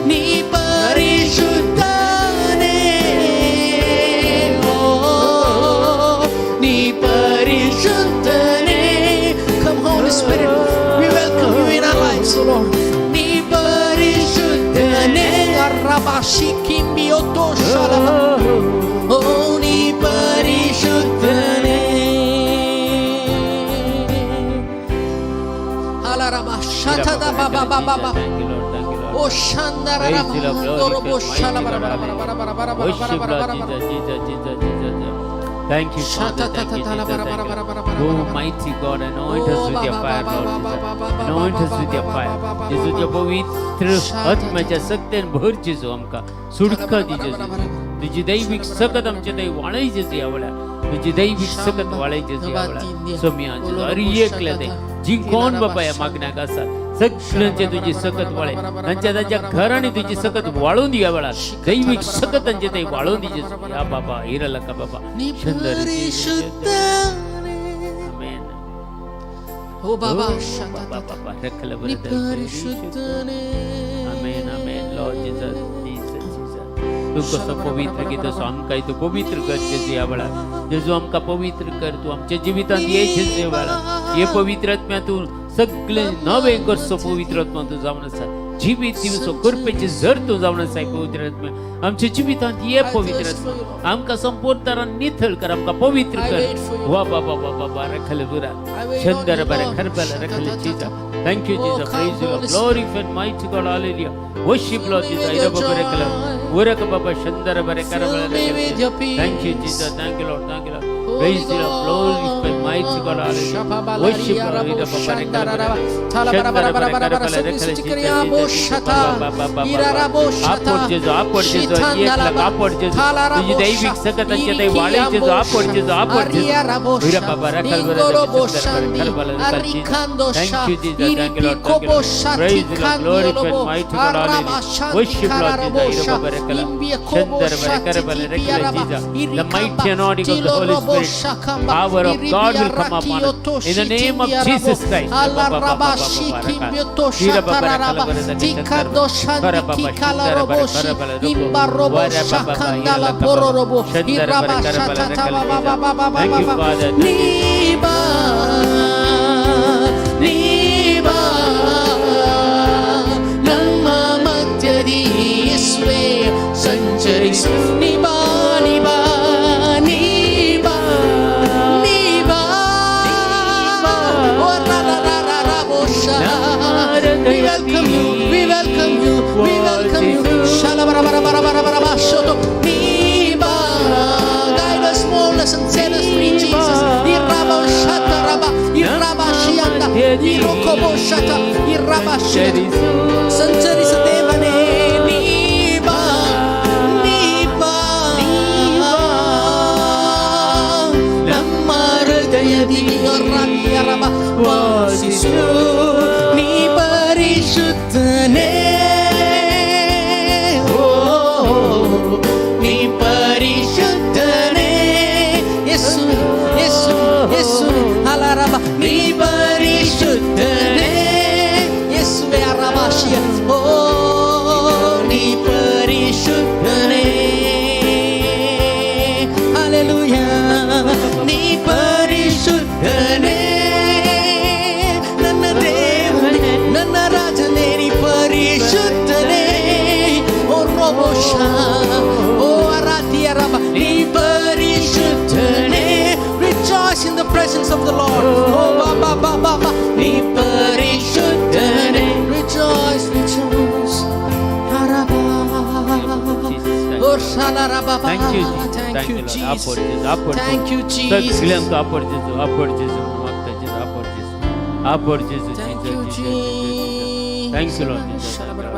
ನೀ ಪರಿಶುದ್ಧನೇ, ಓ, ನೀ ಪರಿಶುದ್ಧನೇ. Come, Holy Spirit, we welcome you in our lives, O Lord. ನೀ ಪರಿಶುದ್ಧನೇ. ಅರಬ ಶಿಕಿಂಬಿಯೊತ್ತೋ ಶಲಬ. ಓ, ನೀ ಪರಿಶುದ್ಧನೇ. ಹಲರಬ ಶತದ ಬಬ ಬಬ ಬ. Thank you, Lord. Thank you, Lord. O ಶಂದರರ Praise the Lord, glory ದೊರಬೋ to ಶಲ mighty ಬರ God. ಬರ ಬರ ಬರ ಬರ ಬರ ಬರ Worship ಬರ Lord ಬರ ಬರ. Jesus, Jesus, Jesus, Jesus. Thank you, Father. Thank you, Jesus. Thank you. Oh, mighty God, anoint us with your fire, Lord Jesus. Anoint us with your fire. जेजूच्या पवित्र आत्म्याच्या सक्तेन भर जेजू, आमकां सुटका दी जेजू. तुजी दैवीक सकत आमचे थंय वाळय जेजू ह्या वेळार. तुजी दैवीक सकत वाळय जेजू ह्या वेळार. सोम्या जेजू, हर एकल्या थंय जी कोण बाबा ह्या मागण्याक आसा, सगळ्यांचे तुजी सकत वाळे, तांच्या तांच्या घरांनी तुजी सकत वाळून दी. ह्या वेळार दैवीक सकत तांचे थंय वाळून दी जेजू. ह्या बाबा हिरलका बाबा ನೀ सुंदर. ಪರಿಶುದ್ಧನೇ. आमेन. ಓ ಬಾಬಾ ಬಾಬಾ ಬಾಬಾ ರಕ್ಕಲ ನೀ ಪರಿಶುದ್ಧನೇ. Amen, amen. Lord Jesus, Jesus, Jesus. तूं कसो पवित्र की तसो आमकां तूं पवित्र कर जेजू ह्या वेळार. जेजू, आमकां पवित्र कर तूं. आमच्या जिवितांत ये जेजू ह्या वेळार. हे पवित्र आत्म्या तूं सगळें नवें करचो पवित्र आत्मा तूं जावन आसा. जिवीत दिवचो कृपेची झर तूं जावन आसा. पवित्र आत्म्या, आमच्या जिवितांत ये. पवित्र आत्मा, आमकां संपूर्ण तरान निथळ कर, आमकां पवित्र कर. वा बाबा बाबा बाबा रखल बुरा चंदर बरे खरबल रखल जीजा. Thank you, Jesus. Praise you, Lord. Glorify and mighty God. Hallelujah. Worship Lord Jesus. ಊರಕ ಬಾಬಾ ಶಂದರ ಬರೆ Fill me with your peace. Thank you Jesus, thank you Lord, thank you Lord. Holy Praise the Lord, glorify mighty God, hallelujah. Worship Lord, Ira Baba Rekala Shandara Bare Karabala Rekala Jesus, Jesus, Baba Baba Baba. Upward Jesus, upward Jesus, एक lakh upward Jesus. तुझी दैविक सकतांच्या दै वाळे Jesus, upward Jesus, upward Jesus. Ira Baba Rekala Bare Shandara Bare Karabala Rekala Jesus. Thank you Jesus, thank you Lord, thank you Lord. Praise the Lord, glorify mighty God, hallelujah. Worship Lord Jesus, Ira Baba Rekala Shandara Bare Karabala Rekala Jesus. The mighty anointing of the Holy Spirit, power of God will come upon us. In the name of Jesus Christ. Thank you, Father. Thank you. ನೀ ಬಾ, ನೀ ಬಾ, ನಮ್ಮ ಮಧ್ಯದಿ ಯೇಸುವೆ ಸಂಚರಿಸು. ನೀ ಬಾ, ನೀ ಬಾ, ನೀ ಬಾ, ನೀ ಬಾ. ಓ ರ ರ ರ ರ ರ ಬೋ ಶ. We welcome you, we welcome you, we welcome you. ಶಲ ಬರ ಬರ ಬರ ಬರ ಬರ ಬ ಶೋತು. ನೀ ಬಾ. Guide us, mold us and set us free, Jesus. Iraba shata raba, iraba shianda, irokobo shata, iraba shianda. ಸಂಚರಿಸು ದೇವನೇ, ನೀ ಬಾ, ನೀ ಬಾ, ನಮ್ಮ ಹೃದಯದಿ ರಬ ವಾಸಿಸು. ನೀ ಪರಿಶುದ್ಧನೇ, ಓ ನೀ ಪರಿಶುದ್ಧನೇ. ಯೇಸು, ಯೇಸು, ಯೇಸು, ಅಲರಬ ನೀ ಪರಿಶುದ್ಧನೇ. ಯೇಸುವೆ ಅರಬಾಶಿಯ, ಓ ನೀ ಪರಿಶುದ್ಧನೇ. ಹಲ್ಲೆಲೂಯಾ. ನೀ ಪರಿಶುದ್ಧನೇ, ನನ್ನ ದೇವನೇ, ನನ್ನ ರಾಜನೇ, ನೀ ಪರಿಶುದ್ಧನೇ. ಓ ರೋಬೋಷ, ಓ ಅರಾತಿಯ ರಬ, ನೀ ಪರಿಶುದ್ಧನೇ. Rejoice in the presence of the Lord. Oh, ba ba ba ba ba. ನೀ ಪರಿಶುದ್ಧನೇ. Rejoice, rejoice. Araba. Jesus, thank Oh, you. shalarababa. Thank you, Jesus. Thank Thank you, you, Lord. Jesus. Upward Jesus, upward Thank you, Jesus. ಸಗ್ಗಂತು upward Jesus, upward Jesus, ಮಾಗ್ತಾ Jesus, upward Jesus, upward Jesus, Thank Jesus, you, Jesus, Jesus, Jesus. Thank you, Lord Jesus. Thank you, Lord.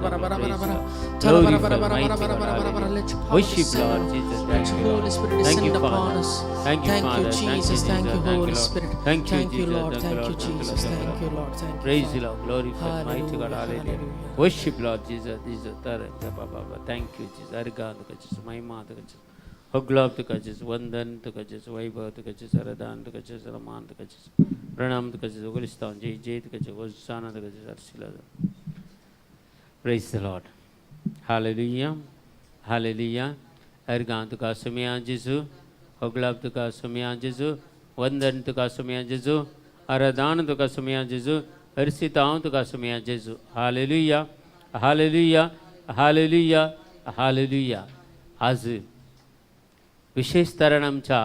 Thank you, Lord. Praise the Lord. Glorify mighty God. Hallelujah. Let your power Worship descend Lord on Jesus. Let Thank your you, Lord. Holy Spirit Thank descend you, upon Father. us. Thank you, Thank you, Father. Thank you, Jesus. Thank Jesus. you, Thank you, Holy Lord. Spirit. Thank you, Thank you, Jesus. Lord. Thank you, Thank you, Lord. Thank you, Jesus. Lord. Thank you, Thank Lord. you, Lord. Thank you, Praise the Father. Lord. Glorify mighty God. Hallelujah. Hallelujah. Hallelujah. Worship Lord Jesus. Jesus. Tara, Baba, Baba. Thank you, Jesus. Arga Jesus. Mahima Jesus. ಹೊಗ್ಲಾಬ್ ತುಕ Jesus. Vandan ತುಕ Jesus. ವೈಭವ ತುಕ Jesus. ಅರದಾನ್ ತುಕ Jesus. Raman ತುಕ Jesus. Pranam ತುಕ Jesus. ಉಗಲಿಸ್ತಾನ್ Jai Jai ತುಕ Jesus. Hosanna ತುಕ Jesus. ಅರ್ಸಿಲದ. Praise the Lord. Hallelujah. Hallelujah. अर्गां तुका सुमया जेजू, होगलाब तुका सुमया जेजू, वंदन तुका सुमया जेजू, आराधान तुका सुमया जेजू, हर्षितांव तुका सुमया जेजू. Hallelujah, hallelujah, hallelujah, hallelujah. आज विशेष तरेन आमच्या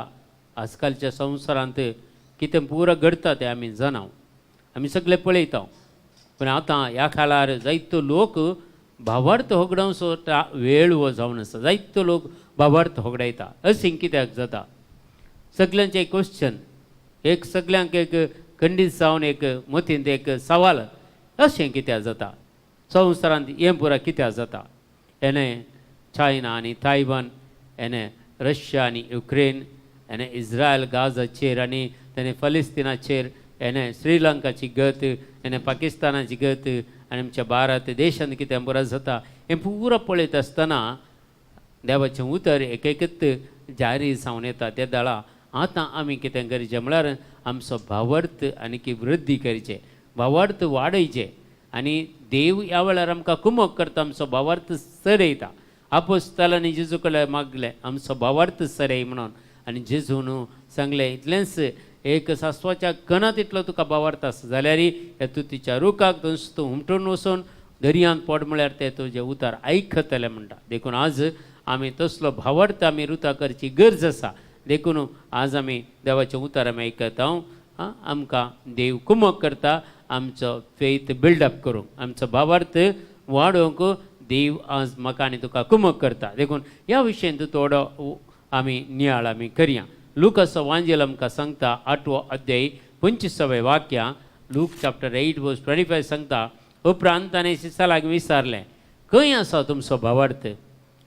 आजकालच्या संवसारांत कितें पुरो घडटा तें आमी जाणाव, आमी सगळे पळयता. पूण आतां ह्या काळार जायतो लोक भावार्थ होगडावचो वेळ हो जावन आसा. जायतो लोक भावार्थ होगडायता. अशें कित्याक जाता? सगल्यांचें एक क्वेश्चन, एक सगल्यांक एक खंडीत जावन एक मतींत एक सवाल, अशें कित्याक जाता संवसारांत? हें पुरा कित्याक जाता? हेणें चायना आनी तायवान, हेणें रशिया आनी युक्रेन, हेणें इस्रायल गाजाचेर आनी तेणें फलिस्तीनाचेर, हेणें श्रीलंकाची गत, हेणें पाकिस्तानाची गत आनी आमच्या भारत देशांत कितें पुरा जाता, हें पुरो पळयत आसतना देवाचें उतर एक एकच जारी जावन येता. ते दळा आतां आमी कितें करचें म्हळ्यार आमचो भावार्थ आनी की वृद्धी करचें, भावार्थ वाडयचें आनी देव ह्या वेळार आमकां कुमक करता, आमचो भावार्थ चडयता. आपोस्तालांनी जेजू कडेन मागलें, आमचो भावार्थ सरय म्हणून, आनी जेजून सांगलें, इतलेंच एक सासवाच्या कणात इतलो तुका भावार्थ आसा जाल्यार ह्या तुतीच्या रुखाक तूं हुमटून वचून दर्यांत पोट म्हळ्यार ते तुजें उतार आयकतले म्हणटा. देखून आज आमी तसलो भावार्थ आमी रुता करची गरज आसा. देखून आज आमी देवाचें उतार आमी आयकता. आं, आमकां देव कुमक करता आमचो फेथ बिल्डअप करूंक, आमचो भावार्थ वाडोवंक. देव आज म्हाका आनी तुका कुमक करता. देखून ह्या विशयन तूं थोडो आमी नियाळ आमी करया. लुकाचो वांजेल आमकां सांगता 8वो अध्याय 25वें वाक्या, लूक चॅप्टर 8 वर्स 25 सांगता, उपरांत ताणें शिसा लागीं विचारलें, खंय आसा तुमचो भावार्थ?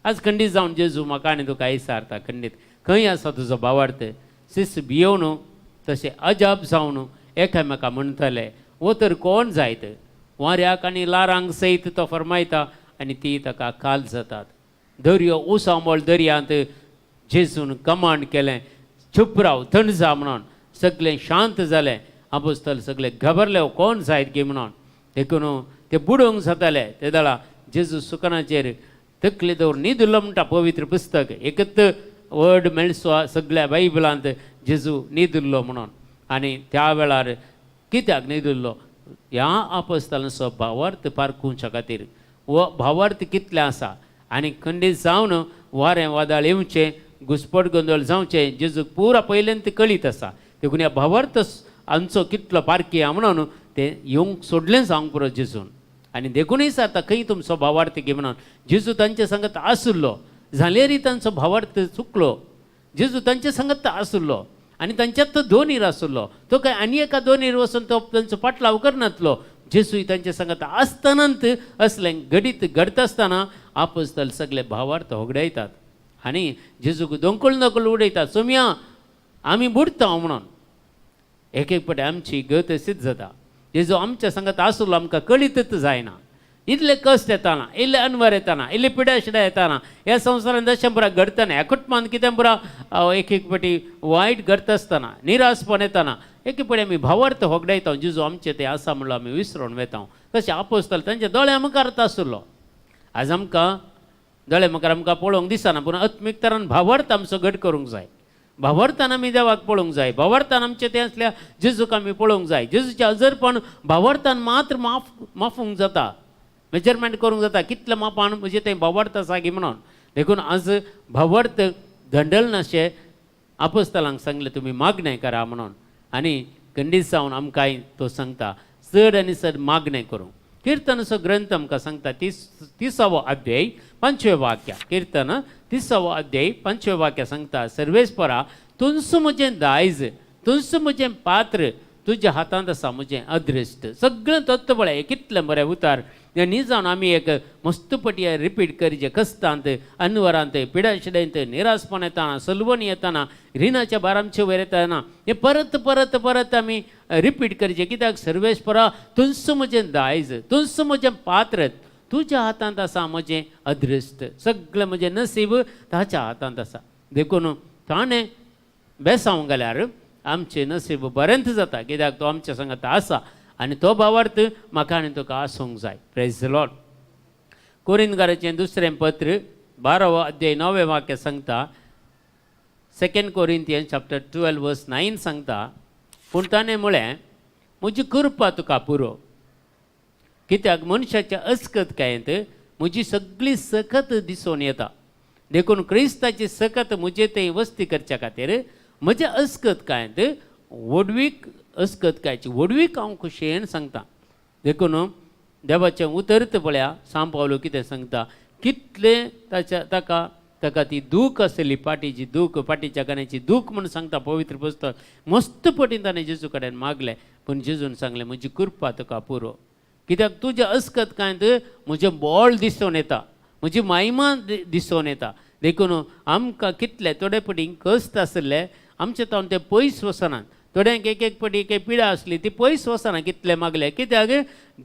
आज खंडीत जावन जेजू म्हाका आनी तुका विचारता, खंडीत खंय आसा तुजो भावार्थ? शिस भियोवन तशें अजाप जावन एकामेका म्हणटले, हो तर कोण जायत? वाऱ्याक आनी लारांक सयत तो फरमायता आनी ती ताका काल जातात. दर्यो उसांबळ दर्यांत जेजून कमांड केलें, चुप राव, थंड जा म्हणून. सगळें शांत जालें. आपोस्तल सगळे घबरले, कोण जायत गी म्हणून. देखून ते बुडोवंक जाताले. ते दळा जेजू सुकनाचेर तकली दवर न्हिदलो म्हणटा पवित्र पुस्तक. एकच वर्ड मेळसो सगळ्या बायबलांत, जेजू न्हिदलो म्हणून. आनी त्या वेळार कित्याक न्हिदलो? ह्या आपोस्तलांचो भावार्थ पारखुच्या खातीर. हो भावार्थ कितले आसा आनी खंडीत जावन वारें वादळ येवचें, घुसपट गोंदळ जावचें, जेजूक पुरा पयल्यान कळीत आसा. देखून ह्या भावार्थ आमचो कितलो पारखी म्हणून ते येवंक सोडलें जावंक पुरो जेजून. आनी देखूनय जाता खंय तुमचो भावार्थ घे म्हणून. जेजू तांचे सांगत आसुल्लो जाल्यारय तांचो भावार्थ चुकलो. जेजू तांचे सांगत आसुल्लो आनी तांच्यात तो दोनीर आसुल्लो. तो काय आनी एका दोनीर वचून तो तांचो पाटलाव करनातलो. जेजूय तांचे सांगत आसतनात असलें घडीत घडता आसतना आपोस्तल सगळे भावार्थ होगडायतात आनी जेजूक दोंकळ दोंकळ उडयतात, सोमया आमी बुडटा म्हणून. एक एक पटे आमची गत अशीच जाता. जेजू आमच्या सांगत आसलो आमकां कळीतच जायना. इतले कश्ट येताना, इल्ले अनवर येताना, इल्ले पिड्या येताना, ह्या संवसारांत अशें पुरा घडटना, ह्या कुटुंबांत कितें पुरा एक एक पटी वायट घडता आसतना, निराशपण येताना, एक एक पटी आमी भावार्थ होगडायता. जेजू आमचे ते आसा म्हणलो आमी विसरून वेता. तशें आपोस्तल तांच्या दोळ्या मुखार आसलो. आज आमकां दोळे मुखार आमकां पळोवंक दिसना, पूण आत्मीक तरान भावार्थ आमचो घट करूंक जाय. भावार्थान आमी देवाक पळोवंक जाय. भावार्थान आमचे ते आसल्या जेजूक आमी पळोवंक जाय. जेजूचें अजरपण भावार्थान मात्र माफूंक जाता, मेजरमेंट करूंक जाता, कितले मापान म्हजें तें भावार्थ आसा गी म्हणून. देखून आज भावार्थ गंडलनाशें आपोस्तलांक सांगलें, तुमी मागणें करा म्हणून. आनी खंडीत जावन आमकांय तो सांगता चड आनी चड मागणें करूंक. किर्तनाचो ग्रंथ आमकां सांगता 30वो अध्याय 5वें वाक्य. किर्तन 30वो अध्याय 5वें वाक्य सांगता, सर्वेस्परा तुमचो म्हजें दायज, तुमचो म्हजें पात्र, तुज्या हातांत आसा म्हजें अदृश्ट. सगळें तत्व पळय कितलें बरें उतार. न्ही जावन आमी एक मस्त पटी रिपीट करचें. कश्टांत, अनवरांत, पिडाशिडेंत, निराशपण येताना, सलवणी येताना, रिणाच्या भार आमचे वयर येताना, हें परत परत परत आमी रिपीट करचें. कित्याक? सर्वेस्परा तुमचो म्हजें दायज, तुमचो म्हजें पात्र, तुज्या हातांत आसा म्हजें अदृश्ट. सगळें म्हजें नसीब ताच्या हातांत आसा. देखून ताणें बेसावंक गेल्यार आमचें नसीब बरेंच जाता. कित्याक? तो आमच्या सांगता आसा आनी तो भावार्थ म्हाका आनी तुका आसूंक जाय. Praise the Lord. कोरिंदकाराचें दुसरें पत्र 12वो अध्याय 9वें वाक्य सांगता, 2 कोरिंथियन चॅप्टर 12 वर्स 9 सांगता, पूण ताणें म्हळें, म्हजी कृपा तुका पुरो, कित्याक मनशाच्या अस्कतकायेंत म्हजी सगळी सकत दिसून येता. देखून क्रिस्ताची सकत म्हजे थंय वस्ती करच्या खातीर म्हज्या अस्कतकायेंत व्हडवीक, अस्कतकायची व्हडवीक हांव खुशयेन सांगता. देखून देवाचें उतर पळया सांव पावलो कितें सांगता, कितलें ताच्या ताका ताका ती दूख आसली, पाटीची दूख, पाटीच्या गाण्याची दूख म्हूण सांगता पवित्र पुस्तक. मस्त पटीन ताणें जेजू कडेन मागलें, पूण जेजून सांगलें, म्हजी कृपा तुका पुरो, कित्याक तुज्या अस्कतकायेंत म्हजें बोळ दिसून येता, म्हजी महिमा दिसून येता. देखून आमकां कितले थोडे पटी कश्ट आसले आमचे तावन ते पयस वचनात. थोड्यांक एक एक पटी एक पिडा आसली ती पयस वचना कितले मागले. कित्याक?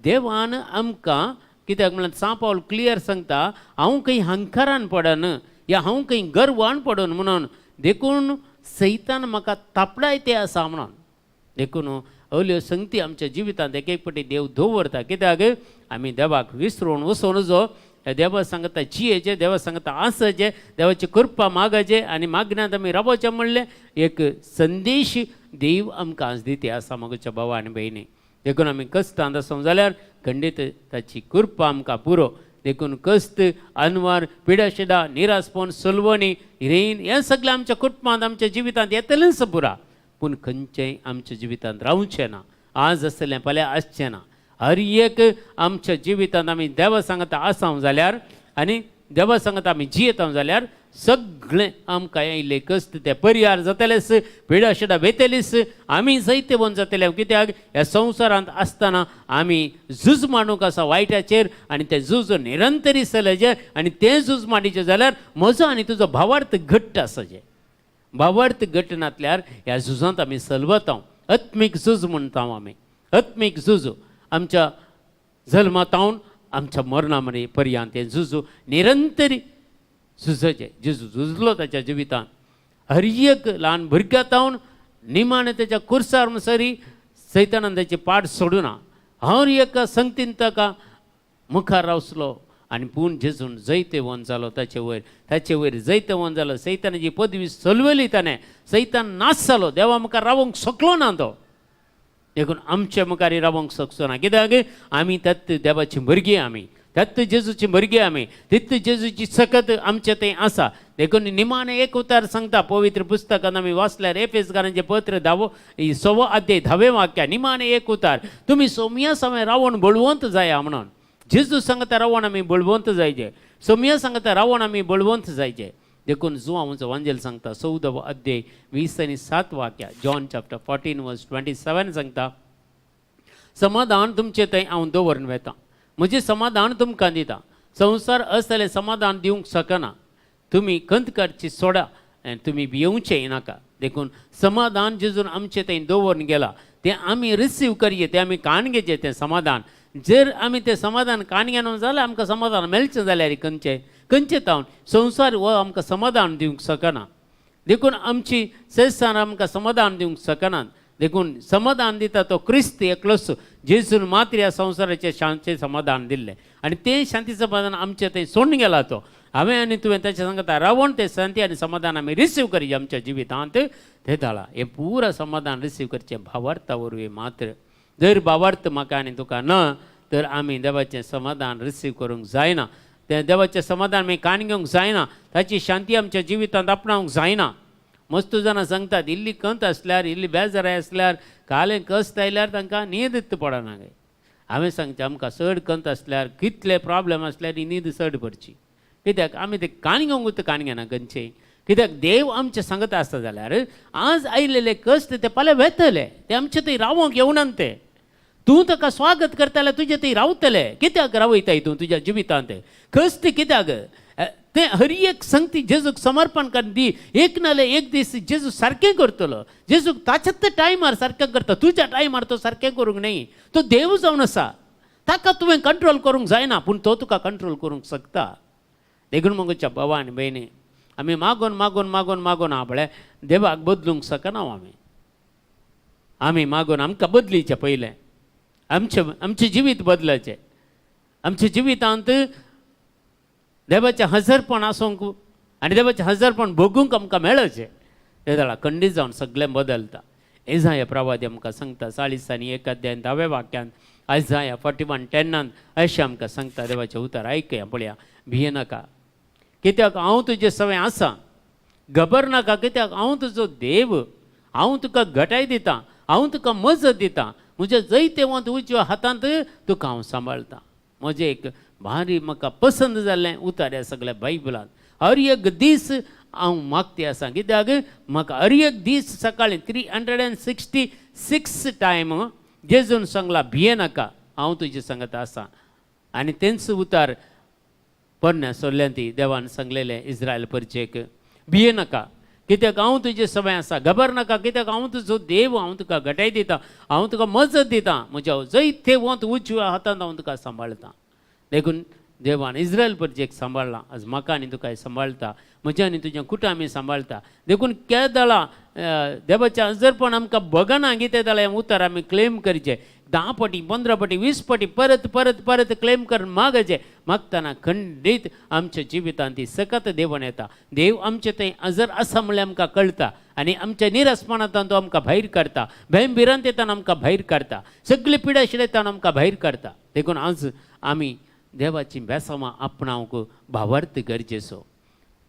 देवान आमकां कित्याक म्हणल्यार सांव पावल क्लियर सांगता, हांव खंय हंकारान पडन या हांव खंय गर्वान पडन म्हणून, देखून सैतान म्हाका तापडाय ते आसा म्हणून. देखून अवल्यो संगती आमच्या जिवितांत एक एक पटी देव दवरता. कित्याक? आमी देवाक विसरून वचून जो देवा सांगता जियेचें, देवा सांगता आसचें, देवाची कृपा मागाचें आनी मागण्यांत आमी रावचें म्हणलें एक संदेश देव आमकां आज दिती आसा म्हज्या भावा आनी भयणी. देखून आमी कश्टांत आसूं जाल्यार खंडीत ताची कृपा आमकां पुरो. देखून कश्ट, अनवार, पिडाशिडा, निराशपण, सलवणी, रेन हें सगळें आमच्या कुटुंबांत आमच्या जिवितांत येतलेंच पुरा, पूण खंयचेंय आमच्या जिवितांत रावचें ना. आज आसलें फाल्यां आसचें ना. हर एक आमच्या जिवितांत आमी देवा सांगता आसाव जाल्यार आनी देवा सांगता आमी जियेता जाल्यार सगळें आमकां येयले कश्ट ते परिहार जातलेच, पिडा शिडा वेतलीच, आमी जैतवंत जातले. कित्याक ह्या संवसारांत आसतना आमी झूज मांडूंक आसा वायटाचेर आनी तें झूज निरंतरी चलचें आनी तें झूज मांडीचें जाल्यार म्हजो आनी तुजो भावार्थ घट्ट आसा. भावार्थ घट्ट नासल्यार ह्या झुजांत आमी सलवता. आत्मीक झूज म्हणटा आमी. आत्मीक झूज आमच्या जल्मातावन आमच्या मरणा मरे पर्यंत हें झुजू निरंतरी झुजाचें. जेजू झुजलो ताच्या जिवितांत हर एक ल्हान भुरग्या तावन निमाणें ताच्या कुर्सार म्हणसरी सैतानान ताची पाट सोडूना. हर एका संगतीन ताका मुखार रावसलो आनी पूण जेजून जैतेवंत जालो ताचे वयर, ताचे वयर जैतेवंत जालो. सैतानाची पदवी सोलवली ताणें. सैतान नाश जालो, देवा मुखार रावंक शकलो ना तो. देखून आमच्या मुखार रावंक शकचो ना. कित्याक आमी तत्त देवाची भुरगीं, आमी तत्त जेजूची भुरगीं, आमी तित्त जेजूची सकत आमचे थंय आसा. देखून निमाणें एक उतार सांगता पवित्र पुस्तकान आमी वाचल्यार एफेसकारांचें पत्र धावो सवो अध्याय धावे वाक्या निमाणें एक उतार, तुमी सोमया समय रावण बळवंत जाया म्हणून. जेजू सांगता रावण आमी बळवंत जायचे, सोमया सांगता रावण आमी बळवंत जायचे. देखून जुवांचो वांजेल सांगता 14वो अध्याय 27 वाक्या, जॉन चॅप्टर 14 वर्स 27 सांगता, समाधान तुमचे थंय हांव दवरून वेता, म्हजें समाधान तुमकां दिता. संवसार असलें समाधान दिवंक शकना. तुमी खंत काडची सोडा आनी तुमी भियोवचें नाका. देखून समाधान जेजून आमचे थंय दवरून गेला तें आमी रिसीव करचें, तें आमी कान घेचें. तें समाधान जर आमी तें समाधान कान घेना जाल्यार आमकां समाधान मेळचें जाल्यार खंयचें खंयचें तावन संवसार हो आमकां समाधान दिवंक शकना. देखून आमची संवसार आमकां समाधान दिवंक शकनात. देखून समाधान दिता तो क्रिस्त एकलोच. जेजून मात्र ह्या संवसाराचें शांती समाधान दिल्लें आनी तें शांती समाधान आमचें थंय सोडून गेला तो. हांवें आनी तुवें ताच्या सांगता रावण तें शांती आनी समाधान आमी रिसीव करचें आमच्या जिवितांत. ते धाडा हें पुरा समाधान रिसीव करचें भावार्था वरवीं मात्र. जर भावार्थ म्हाका आनी तुका ना तर आमी देवाचें समाधान रिसीव करूंक जायना. तें देवाचें समाधान आमी कान घेवंक जायना. ताची शांती आमच्या जिवितांत आपणावंक जायना. मस्त जाणां सांगतात इल्ली खंत आसल्यार, इल्ली बेजाराय आसल्यार, कालें कश्ट आयल्यार तांकां न्हीद पडना गे. हांवें सांगचें आमकां चड खंत आसल्यार, कितले प्रॉब्लम आसल्यार ही न्हीद चड पडची. कित्याक आमी ते कान घेवंक कान घेना खंयचे. कित्याक देव आमचें सांगत आसता जाल्यार आज आयलेले कश्ट ते फाल्यां वेतले, ते आमचे थंय रावोंक येवनात. ते तूं ताका स्वागत करताले तुजे थंय रावतले. कित्याक रावयताय तूं तुज्या जिवितांत कश्ट? कित्याक तें हर एक संगती जेजूक समर्पण करून दी. एक नाल्यार एक दीस जेजू सारकें करतलो. जेजूक ताच्याच टायमार सारकें करता, तुज्या टायमार तो सारकें करूंक न्हय. तो देव जावन आसा, ताका तुवें कंट्रोल करूंक जायना, पूण तो तुका कंट्रोल करूंक शकता. देखून मगोच्या भावा आनी भयणी, आमी मागून मागून मागून मागून आपले देवाक बदलूंक शकना. आमी आमी मागून आमकां बदलीचें पयलें, आमचें आमचें जिवीत बदलाचें. आमच्या जिवितांत देवाचें हजरपण आसूंक आनी देवाचें हजरपण भोगूंक आमकां मेळचें. ते जाल्यार खंडीत जावन सगळें बदलता. एजाया प्रवादी आमकां सांगता 41 अध्याय 10व्या वाक्यान, आयजाया 41:10 अशें आमकां सांगता. देवाचें उतर आयकया पळया. भियेनाका कित्याक हांव तुजे सवें आसा, घबर नाका कित्याक हांव तुजो देव, हांव तुका घटाय दितां, हांव तुका मजत दितां, म्हज्या जैतेवंत उजव्या हातांत तुका हांव सांबाळटा. म्हजें एक भारी म्हाका पसंद जाल्लें उतर ह्या सगळ्या बायबलांत. हर एक दीस हांव मागती आसा कित्याक म्हाका हर एक दीस सकाळीं 366 टायम जेजून सांगला भियेनाका, हांव तुजे सांगत आसा. आनी तेंच उतार पोरण्या सोल्ल्यान ती देवान सांगलेलें इस्रायल परचेक, भियेनाका कित्याक हांव तुजे सवय आसा, घबर नाका कित्याक हांव तुजो देव, हांव तुका घटाय दितां, हांव तुका मजत दितां, म्हज्या जैतेवंत उजव्या हातांत हांव तुका सांबाळटा. देखून देवान इस्रायल परचेक सांबाळ्ळां, आज म्हाका आनी तुका सांबाळटा, म्हज्या आनी तुज्या कुटुंब सांबाळटा. देखून केदळा देवाचें हजरपण आमकां बगना कितें जाल्यार हें उतर आमी क्लेम करचें. 10 पटी, 15 पटी, 20 पटी परत परत परत क्लेम करून मागचें. मागतना खंडीत आमच्या जिवितांत ती सकत देवन येता. देव आमचे थंय हजर आसा म्हणल्यार आमकां कळटा आनी आमच्या निरसपणांत तो आमकां भायर काडटा, भंय भिरांतेंतान आमकां भायर काडटा, सगळी पिडा शिडेतान आमकां भायर काडटा. देखून आज आमी देवाची बेसांवां आपणावंक भावार्थ गरजेचो.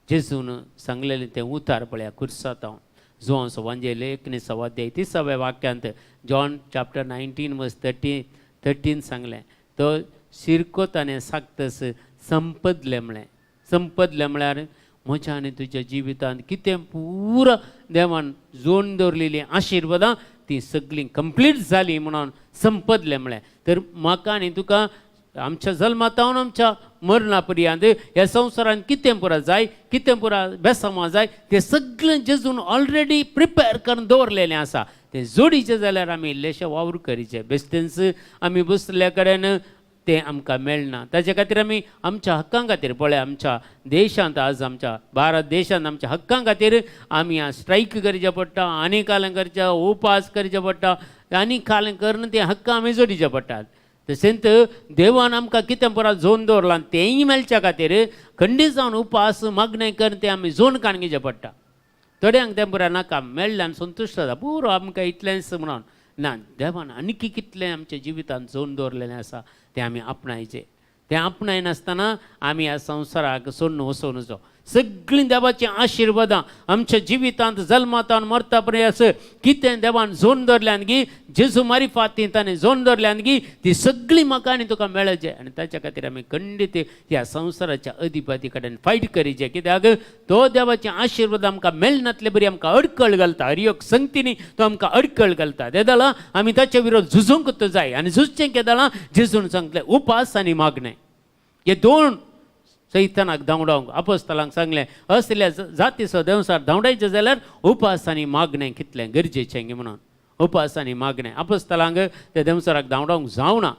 जेजून सांगलेलें तें उतार पळया कुर्सात हांव जुवांचो वांजेल 19 अध्याय 30व्या वाक्यांत, जॉन चॅप्टर 19 वर्स 30 13 सांगलें तो शिरको ताणें सागतस संपदलें म्हळें. संपदलें म्हळ्यार म्हज्या आनी तुज्या जिवितांत कितें पुरा देवान जोडून दवरलेलीं आशिर्वादां तीं सगळीं कंप्लीट जालीं म्हणून संपदलें म्हळें. तर म्हाका आनी तुका आमच्या जल्मातावन आमच्या मरणा पर्यंत ह्या संवसारांत कितें पुरा जाय, कितें पुरा बेसांवां जाय तें सगळें जेजून ऑलरेडी प्रिपेर करून दवरलेलें आसा. तें जोडीचें जाल्यार आमी इल्लेशें वावर करीचें, बेश्टेंच आमी बसल्या कडेन तें आमकां मेळना. ताचे खातीर आमी आमच्या हक्कां खातीर पळय आमच्या देशांत आज आमच्या भारत देशांत आमच्या हक्कां खातीर आमी आज स्ट्रायक करचें पडटा, आनी कालें करचें, उपास करचें पडटा, आनी कालें करून तें हक्क आमी जोडीचें पडटात. तशेंच देवान आमकां कितें परत जोन दवरलां तेंय मेळच्या खातीर खंडीत जावन उपास मागणें करून तें आमी जोन काडून घेवचें पडटा. थोड्यांक तें बरें नाका मेळ्ळें आनी संतुश्ट जाता, पुरो आमकां इतलेंच म्हणून ना. देवान आनीक कितलें आमच्या जिवितांत जोन दवरलेलें आसा तें आमी आपणायचें. तें आपणायनासतना आमी ह्या संवसाराक सोडून वचून वचो. सगळीं देवाचीं आशिर्वादां आमच्या जिवितांत जल्मातान मरता पर्यंत कितें देवान जोन दवरल्यान गी जेजू मारिफात ती ताणें जोन दवरल्यान गी ती सगळीं म्हाका आनी तुका मेळचें. आनी ताच्या खातीर आमी खंडीत ह्या संवसाराच्या अधिपती कडेन फायट करीचें, कित्याक तो देवाचे आशिर्वाद आमकां मेळनातले बरी आमकां अडकळ घालता, हर एक संगतीनी तो आमकां अडकळ घालता. तेदळा आमी ताचे विरोध झुजूंक जाय आनी झुजचें केदळा जेजून सांगलें उपास आनी मागणें हे दोन सैतानाक धांवडावंक अपोस्तलांक सांगलें. असल्या जातीचो देंवसार धांवडायचें जाल्यार उपास आनी मागणें कितलें गरजेचें म्हणून. उपास आनी मागणें अपोस्तलांक त्या देंवसाराक धांवडावंक जावना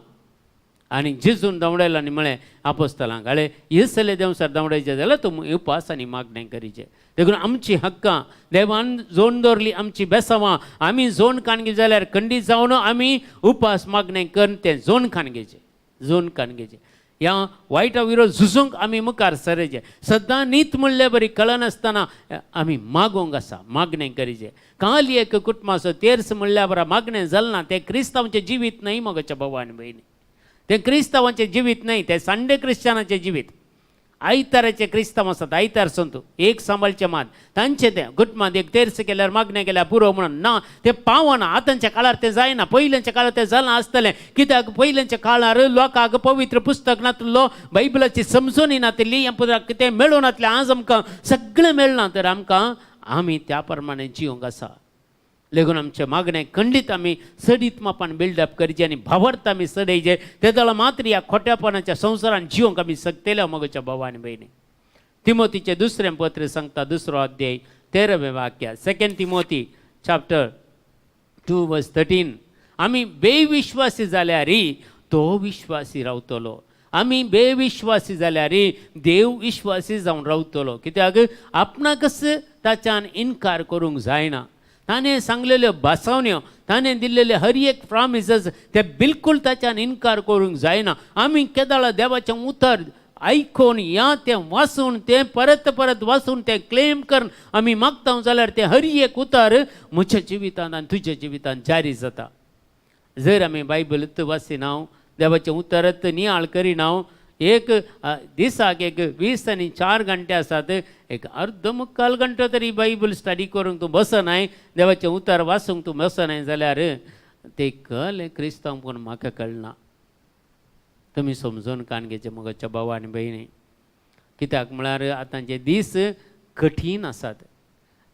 आनी जेजून धांवडायलो आनी म्हळें अपोस्तलांक आळे असले देंवसार धांवडायचें जाल्यार तूं उपास आनी मागणें करीचें. देखून आमची हक्कां देवान जोन दवरली, आमची बेसांवां आमी जोन काणगे जाल्यार खंडीत जावन आमी उपास मागणें करून तें जोन काणगेचें, जोन काणगेचें. ह्या वायटा विरोध झुजूंक आमी मुखार सरचें. सदां नीत म्हणले बरी कळनासतना आमी मागोंक आसा, मागणें करीचें. काल एक कुटुंबाचो तेर्स म्हणल्या बरा मागणें जालें ना, तें क्रिस्तांवाचें जिवीत न्हय मगोच्या भाव आनी भयणी, तें क्रिस्तांवाचें जिवीत न्हय, तें संडे क्रिश्चनाचें जिवीत. आयताराचें क्रिस्तांव आसात, आयतार संतू एक सांबाळचें मात तांचें तें कुटुंबांत एक तेर्स केल्यार मागणें केल्यार पुरो म्हणून ना, तें पावना. आतांच्या काळार तें जायना, पयल्यांच्या काळार तें जालां आसतलें, कित्याक पयल्यांच्या काळार लोकांक पवित्र पुस्तक नातलो, बायबलाची समजून नातिल्ली, कितें मेळूं नातलें. आज आमकां सगळें मेळना तर आमकां आमी त्या प्रमाणे जिवंक आसा. लेगून आमचें मागणें खंडीत आमी सडीत मापान बिल्डअप करचें आनी भावार्थ आमी सडयचे, तेदळा मात्र ह्या खोट्यापणाच्या संवसारान जिवंक आमी शकतले मगोच्या भाव आनी भयणी. तिमोतीचें दुसरें पत्र सांगता, 2 अध्याय 13वें वाक्य, 2 तिमोती चॅप्टर 2 वर्स 13. आमी बेविश्वासी जाल्यार तो विश्वासी रावतलो, आमी बेविश्वासी जाल्यार देव विश्वासी जावन रावतलो, कित्याक आपणाकच ताच्यान इनकार करूंक जायना. ताणें सांगलेल्यो भासावण्यो, ताणें दिल्लेले हर एक प्रॉमिसेस ते बिलकुल ताच्यान इनकार करूंक जायना. आमी केदाळा देवाचें उतर आयकून या तें वाचून, तें परत परत वाचून तें क्लेम करून आमी मागता जाल्यार तें हर एक उतर म्हज्या जिवितांत आनी तुज्या जिवितांत जारी जाता. जर आमी बायबल वाचिना, देवाचें उतरत नियाळ करिना, एक दिसाक एक 20 आनी 4 घंटे आसात, एक अर्द मुक्काल घंटो तरी बायबल स्टडी करूंक तूं बसनाय, देवाचें उतर वाचूंक तूं बसनाय जाल्यार ते कळ्ळें क्रिस्तांव पूण म्हाका कळना. तुमी समजून कान घेवचें म्हज्या भाव आनी भयणी, कित्याक म्हळ्यार आतांचे दीस कठीण आसात,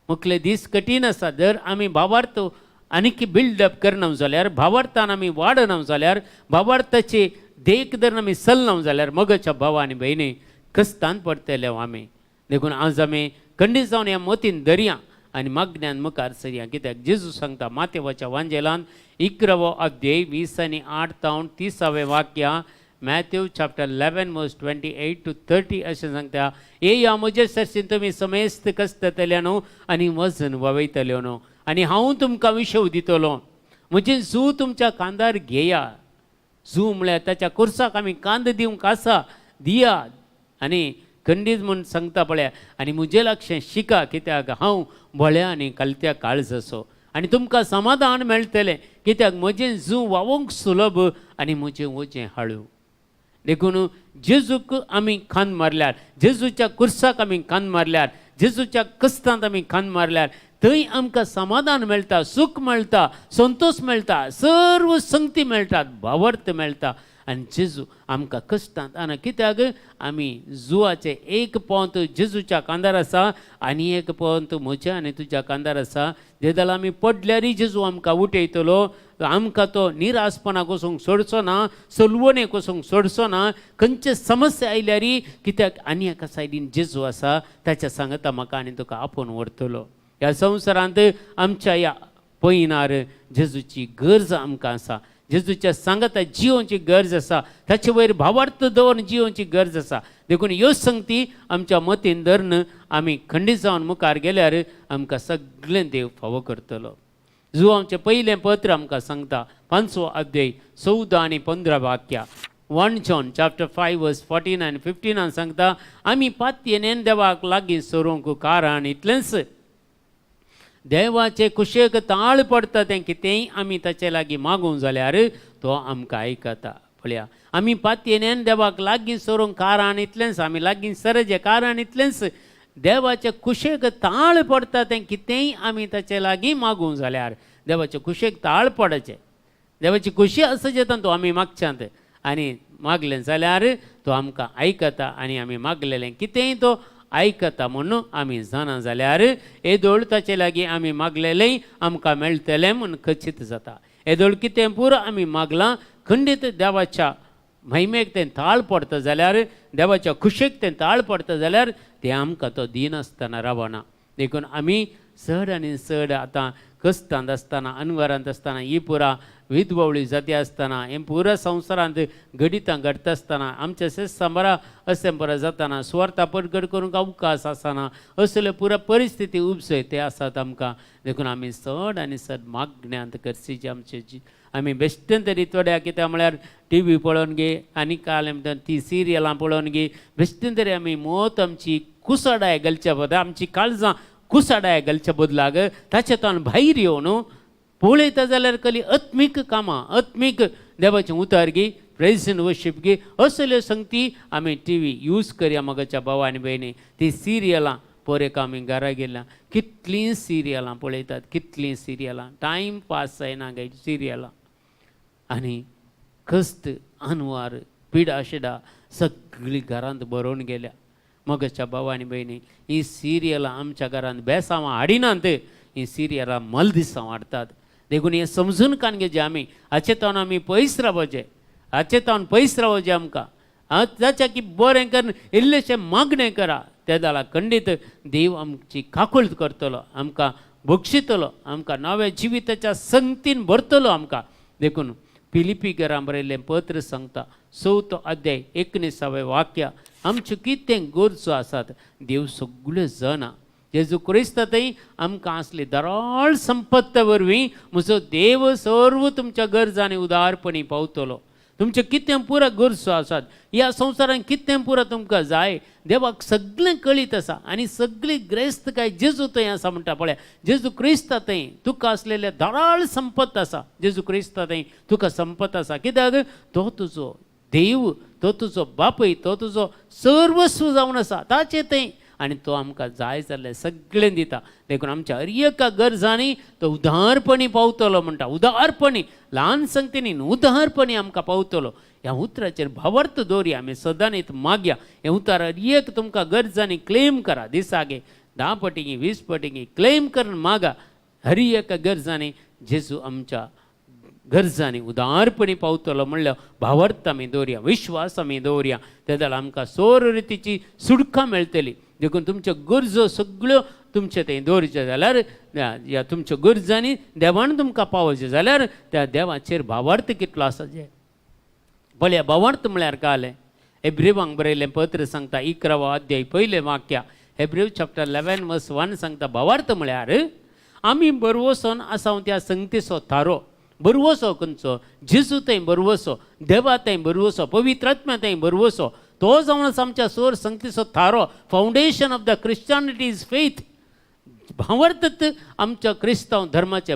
मुखले दीस कठीण आसात. जर आमी भावार्थ आनीक बिल्डअप करना जाल्यार, भावार्थान आमी वाडना जाल्यार, भावार्थाची देख जर आमी चलना जाल्यार मगच्या भाव आनी भयणी कस्तान पडटले आमी. देखून आज आमी खंडीत जावन ह्या मतीन धरया आनी मागण्यान मुखार सरया, कित्याक जेजू सांगता मातेवाच्या वांजेलान 11वो अध्याय 20 आनी 8 तावन 30वें वाक्य, मॅथ्यू चॅप्टर 11 वर्स 28 to 30 अशें सांगता, येया म्हजे सरशीन तुमी समेस्त कसतले न्हू आनी वजन वावयतले न्हू आनी हांव तुमकां विशव दितलो. म्हजें जू तुमच्या कांदार घेया. जू म्हळ्यार ताच्या कुर्साक आमी कांद दिवंक आसा, दिया. आनी खंडीत म्हूण सांगता पळया, आनी म्हजें लक्ष शिका, कित्याक हांव भोळ्या आनी कालत्या काळजाचो आनी तुमकां समाधान मेळटलें, कित्याक म्हजें जू वावोंक सुलभ आनी म्हजें वजें हाळू. देखून जेजूक आमी खांद मारल्यार, जेजूच्या कुर्साक आमी खांद मारल्यार, जेजूच्या कश्टांत आमी खांद मारल्यार थंय आमकां समाधान मेळटा, सूख मेळटा, संतोश मेळटा, सर्व संगती मेळटात, भावार्थ मेळटा. आनी जेजू आमकां कश्टांत आनी कित्याक आमी जुवाचें एक पोंत जेजूच्या कांदार आसा आनी एक पोंत म्हज्या आनी तुज्या कांदार आसा. जे जाल्यार आमी पडल्यारय जेजू आमकां उठयतलो, आमकां तो निरासपणा वचूंक सोडचो ना, सलवणे वचूंक सोडचो ना, खंयचे समस्या आयल्यारय कित्याक आनी एका सायडीन जेजू आसा, ताच्या सांगता म्हाका आनी तुका आपोवन व्हरतलो. ह्या संवसारांत आमच्या ह्या पयनार जेजूची गरज आमकां आसा, जेजूच्या सांगाता जियोवची गरज आसा, ताचे वयर भावार्थ दवरून जियोवची गरज आसा. देखून ह्यो संगती आमच्या मतीन धरून आमी खंडीत जावन मुखार गेल्यार आमकां सगळें देव फावो करतलो. जुवांचें पयलें पत्र आमकां सांगता, 5वो अध्याय 14 आनी 15 वाक्या, 1 John chapter 5 verse 14 आनी 15 सांगता, आमी पातयेन देवाक लागीं सरूंक कारण इतलेंच, देवाचे कुशेक ताळ पडटा तें कितेंय आमी ताचे लागीं मागूंक जाल्यार तो आमकां आयकता. पळया, आमी पातयेन देवाक लागीं सरूंक कारण इतलेंच, आमी लागीं सरचें कारण इतलेंच, देवाचे कुशेक ताळ पडटा तें कितेंय आमी ताचे लागीं मागूंक जाल्यार, देवाचे कुशेक ताळ पडचें, देवाची खुशी आसचें तातूंत आमी मागच्यांत आनी मागलें जाल्यार तो आमकां आयकता आनी आमी मागलेलें कितेंय तो आयकता म्हणून आमी जाणा जाल्यार येदोळ ताचे लागीं आमी मागलेलें आमकां मेळटलें म्हूण खचीत जाता. येदोळ कितें पुरो आमी मागलां खंडीत देवाच्या महिमेक तें ताळ पडटा जाल्यार, देवाच्या खुशेक तें ताळ पडटा जाल्यार तें आमकां तो दिनासतना रावना. देखून आमी चड आनी चड आतां कश्टांत आसतना, अनवरांत आसतना, ही पुरा विधवळी जाती आसतना, हें पुरा संवसारांत घडितां घडटा आसतना, आमच्या शेत असेंबरा जातना, सुवार्था परगट करूंक अवकाश आसना, असल्यो पुरा परिस्थिती उपजय ते आसात आमकां. देखून आमी चड आनी चड मागण्यांत करची आमचे जी आमी बेश्टेन तरी थोड्या कित्याक म्हळ्यार टी व्ही पळोवन गे आनी काल ती सिरियलां पळोवन गे बेश्टेन तरी आमी मत आमची कुसडाय घालच्या बदला, आमची काळजां कुसडाय घालच्या बदलाक ताचे तान भायर येवन पळयता जाल्यार कली आत्मीक कामां, आत्मीक देवाचें उतर गी, प्रेज एंड वर्शीप गी, असल्यो संगती आमी टी व्ही यूज करया. मगाच्या भाव आनी भयणी, ती सिरियलां पोरेक आमी घरा गेल्या कितलीं सिरियलां पळयतात, कितलीं सिरियलां, टायम पास जायना गे सिरियलां. आनी कस्त अनवार पिडा शिडा सगळी घरांत बरोवन गेल्या. मगाच्या भाव आनी भयणी, ही सिरियलां आमच्या घरांत बेसांवां हाडिनात, ही सिरियलां मलदिसांव हाडटात. देखून हें समजून कान घेवचें आमी, हाचे तावन आमी पयस रावचें, हाचे तावन पयस रावचें आमकां. आं, ताच्या की बरें करून इल्लेशें मागणें करा, ते जाल्यार खंडीत देव आमची काकुळट करतलो, आमकां बक्षितलो, आमकां नव्या जिविताच्या संगतीन भरतलो आमकां. देखून फिलिपी घरां बरयल्लें पत्र सांगता, 4थो अध्याय 19वें वाक्य, आमच्यो कितें गरजो आसात देव सगळ्यो जाणा. जेजू क्रिस्त थंय आमकां आसली दराळ संपत्त वरवीं म्हजो देव सर्व तुमच्या गरजांनी उदारपणी पावतलो. तुमचे कितें पुरा गरजो आसात ह्या संवसारांत, कितें पुरा तुमकां जाय, देवाक सगळें कळीत आसा आनी सगळी ग्रेस्त काय जेजू थंय आसा म्हणटा. पळया, जेजू क्रिस्ता थंय तुका आसलेले दराळ संपत्त आसा, जेजू क्रिस्ता थंय तुका संपत्त आसा. कित्याक तो तुजो देव, तो तुजो बापूय, तो तुजो सर्वस्व जावन आसा ताचे थंय, आनी तो आमकां जाय जाल्लें सगळें दिता. देखून आमच्या हर एका गरजांनी तो उदारपणी पावतलो म्हणटा, उदारपणी, ल्हान संगतीनी उदारपणी आमकां पावतलो. ह्या उतराचेर भावार्थ दवरया, आमी सदांच मागया. हें उतर हर एक तुमकां गरजांनी क्लेम करा, दिसागे 10 पटींगी 20 पटींगी क्लेम करून मागा. हर एका गरजांनी जेजू आमच्या गरजांनी उदारपणी पावतलो म्हणल्यार भावार्थ आमी दवरया, विश्वास आमी दवरया, ते जाल्यार आमकां सोर रितीची सुटका मेळटली. देखून तुमच्यो गरजो सगळ्यो तुमचे थंय दवरचे जाल्यार, ह्या तुमच्यो गरजांनी देवान तुमकां पावोवचें जाल्यार त्या देवाचेर भावार्थ कितलो आसा जे पळया. भावार्थ म्हळ्यार काय? हेब्रेवांक बरयल्लें पत्र सांगता, 11वो अध्याय पयलें वाक्या, हेब्रेव चॅप्टर 11 वर्स 1 सांगता, भावार्थ म्हळ्यार आमी बरवसोन आसा त्या संगतीचो थारो. बरवसो खंयचो? जेजू थंय बरवसो, देवा थंय बरवसो, पवित्र आत्म्या थंय बरवसो, तो जावन आसा आमच्या सोर संगतीचो थारो. Foundation of the Christianity is faith. भावार्थ आमच्या क्रिस्तांव धर्माचे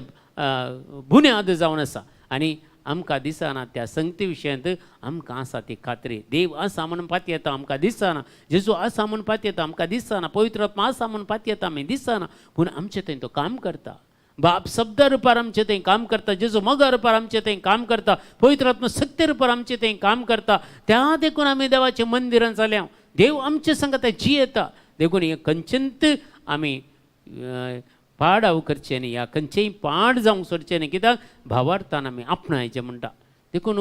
बुन्याद जावन आसा. आनी आमकां दिसना त्या संगती विशयांत आमकां आसा ती खात्री. देव आसा म्हणून पातयेता आमकां दिसना, जेजू आसा म्हणून पातयेता आमकां दिसना, पवित्र आत्मा आसा म्हणून पातयेता आमी दिसना, पूण आमचे थंय तो काम करता. बाप शब्दा रुपार आमचे थंय काम करता, जेजू मोगा रुपार आमचे थंय काम करता, पवित्र आत्मा सत्य रुपार आमचे थंय काम करता. त्या देखून आमी देवाचे मंदिरान जाल्या, देव आमचे संगता जियेता. देखून हे खंयचेंत आमी पाडाव करचें न्ही, ह्या खंयचेय पाड जावंक सोडचें न्ही, कित्याक भावार्थान आमी आपणायचें म्हणटा. देखून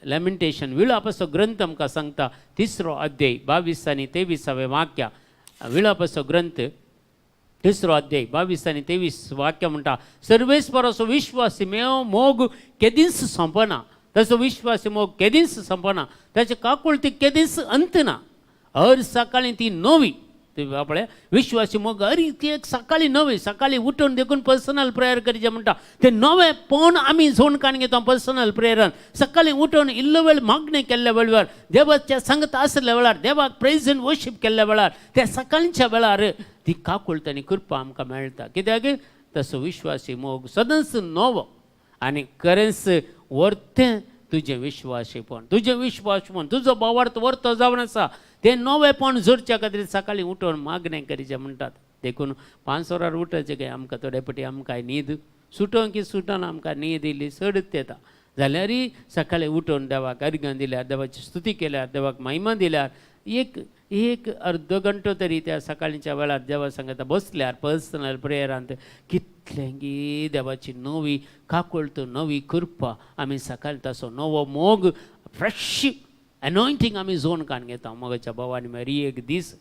लॅमेंटेशन विळापाचो ग्रंथ आमकां सांगता, तिसरो अध्याय 22 आनी 23वें वाक्य. विळापाचो ग्रंथ तिसरो अध्याय 22 आनी 23 वाक्य म्हणटा, सर्वेस्पराचो विश्वासी मेव मोग केदींच सोंपना, ताचो विश्वासी मोग केदींच सोंपना, ताचे काकुळती केदींच अंत ना, हर सकाळी ती नवी. आपल्या विश्वासी मोग हर एक सकाळी नवी, सकाळी उठून देखून पर्सनल प्रेयर करचें म्हणटा. ते नवेपण आमी झोन काडून घेता पर्सनल प्रेयरान. सकाळी उठून इल्लो वेळ मागणें केल्ल्या वेळार, देवाच्या सांगत आसल्या वेळार, देवाक प्रेज एंड वर्शीप केल्ल्या वेळार, त्या सकाळच्या वेळार ती काकुळट आनी कृपा आमकां मेळटा. कित्याक तसो विश्वासी मोग सदांच नवो आनी खरेंच वर्तें तुजें विश्वासीपण, तुजें विश्वासपण, तुजो भावार्थ वर्तो जावन आसा. तें नवेपण जोडच्या खातीर सकाळीं उठून मागणें करीचें म्हणटात. देखून 5 वरार उठचें काय आमकां थोडे फावटी आमकां न्हीद सुटों की सुटना, आमकां न्हीद इल्ली चडच येता. जाल्यारय सकाळीं उठून देवाक अर्घां दिल्यार, देवाची स्तुती केल्यार, देवाक महिमा दिल्यार, एक एक अर्दो घंटो तरी त्या सकाळीच्या वेळार देवा सांगता बसल्यार पर्सनल प्रेयरांत कितलेंगी देवाची नवी काकुळट, नवी कृपा आमी सकाळी ताचो नवो मोग, फ्रेश एनॉयंटींग आमी जोन काडून घेता मोगाच्या भावानी. मागीर एक दीस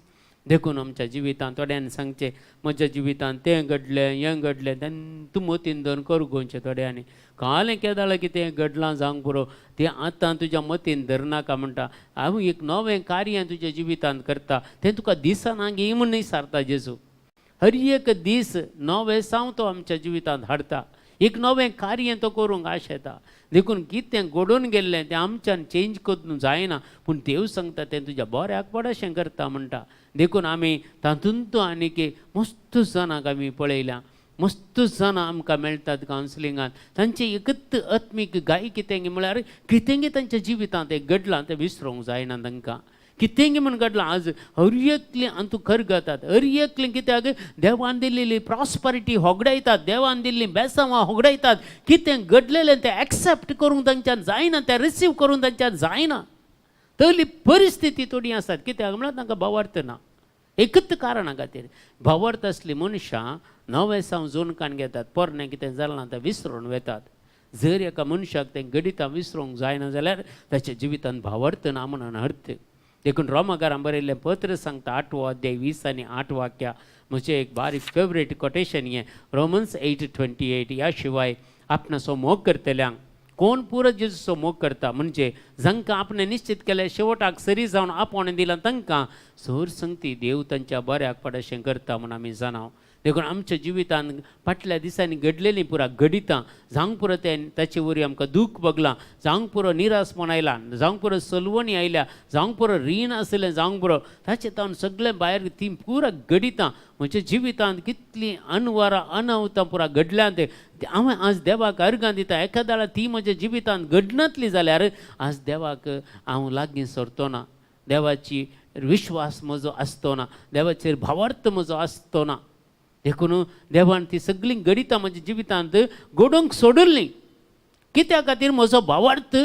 देखून आमच्या जिवितांत थोड्यांनी सांगचें म्हज्या जिवितांत तें घडलें हें घडलें, तेन्ना तूं मतीन धरून करूंक गोंयचें. थोड्यांनी कालें केदाळ कितें घडलां जावंक पुरो, तें आतां तुज्या मतीन धरनाका म्हणटा. हांव एक नवें कार्य तुज्या जिवितांत करता, तें तुका दिसना गी म्हूण न्हय सारता जेजू. हर एक दीस नवें साव तो आमच्या जिवितांत हाडटा, एक नवें कार्य तो करूंक आशेता. देखून कितें घडून गेल्लें तें आमच्यान चेंज करूंक जायना, पूण देव सांगता तें तुज्या बऱ्याक पडशें करता म्हणटा. देखून आमी तातूंत आनीक मस्त जाणांक आमी पळयल्या, मस्त जाणां आमकां मेळटात कावन्सिलिंगान, तांचे एकच आत्मीक गाय कितें म्हळ्यार कितेंगी तांच्या जिवितांत एक घडलां तें विसरूंक जायना तांकां. कितेंगी म्हूण घडलां आज हर एकली अंतू खरगतात, हर एकली कित्याक देवान दिल्ली प्रॉस्परिटी होगडायतात, देवान दिल्ली बेसांवां होगडायतात. कितें घडलेलें तें एक्सेप्ट करूंक तांच्यान जायना, तें रिसीव करूंक तांच्यान जायना. तसली परिस्थिती थोडी आसात, कित्याक म्हळ्यार तांकां भावार्थ ना. एकच कारणा खातीर भावार्थ आसली मनशां नवें साव जोनकान घेतात, पोरणें कितें जालां तें विसरून वेतात. जर एका मनशाक तें गणितां विसरूंक जायना जाल्यार ताच्या जिवितांत भावार्थ ना म्हणून अर्थ. देखून रोमाकारां बरयल्लें पत्र सांगता 8वो अध्याय 20 आनी 8 वाक्या, म्हजें एक बारीक फेवरेट कोटेशन हें, रोमन्स 8:28. ह्या शिवाय आपणाचो मोग करतल्यांक कोण पुरो जेजूचो मोग करता, म्हणजे जांकां आपणें निश्चित केलें शेवटाक सरी जावन आपोवणें दिलां तांकां सर संगती देव तांच्या बऱ्याक पडशें करता म्हूण आमी जाणाव. देखून आमच्या जिवितांत फाटल्या दिसांनी घडलेलीं पुरा घडितां जावंक पुरो तें ताचे वरवीं आमकां दूख भोगलां, जावंक पुरो निरासपण आयलां, जावंक पुरो सलवणी आयल्या, जावंक पुरो रीण आसलें, जावंक पुरो ताचे तावन सगळें भायर तीं पुरा घडितां म्हज्या जिवितांत कितलीं अनवरां अनवतां पुरा घडल्यांत हांवें आज देवाक अर्गां दिता. एखाद्या ती म्हज्या जिवितांत घडनातली जाल्यार आज देवाक हांव लागीं सरतो ना, देवाची विश्वास म्हजो आसतो ना, देवाचेर भावार्थ म्हजो आसतो ना. देखून देवान ती सगळीं घडितां म्हज्या जिवितांत घडोवंक सोडिल्लीं कित्या खातीर, म्हजो भावार्थ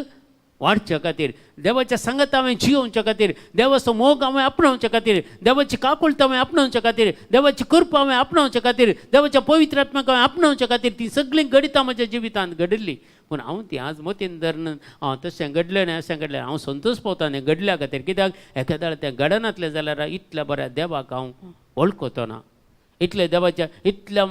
वाडच्या खातीर, देवाच्या सांगात हांवें जियोवच्या खातीर, देवाचो मोग हांवें आपणावच्या खातीर, देवाची काकुळट हांवें आपणावच्या खातीर, देवाची कृपा हांवें आपणावच्या खातीर, देवाच्या पवित्र आत्म्याक हांवें आपणावच्या खातीर ती सगळीं घडितां म्हज्या जिवितांत घडिल्लीं. पूण हांव ती आज मतीन धरून हांव तशें घडलें न्ही अशें घडलें हांव संतोश पावता न्ही घडल्या खातीर, कित्याक एखाद्या तें घडनातलें जाल्यार इतल्या बऱ्या देवाक हांव वळखतो ना, इतल्या देवाच्या इतल्या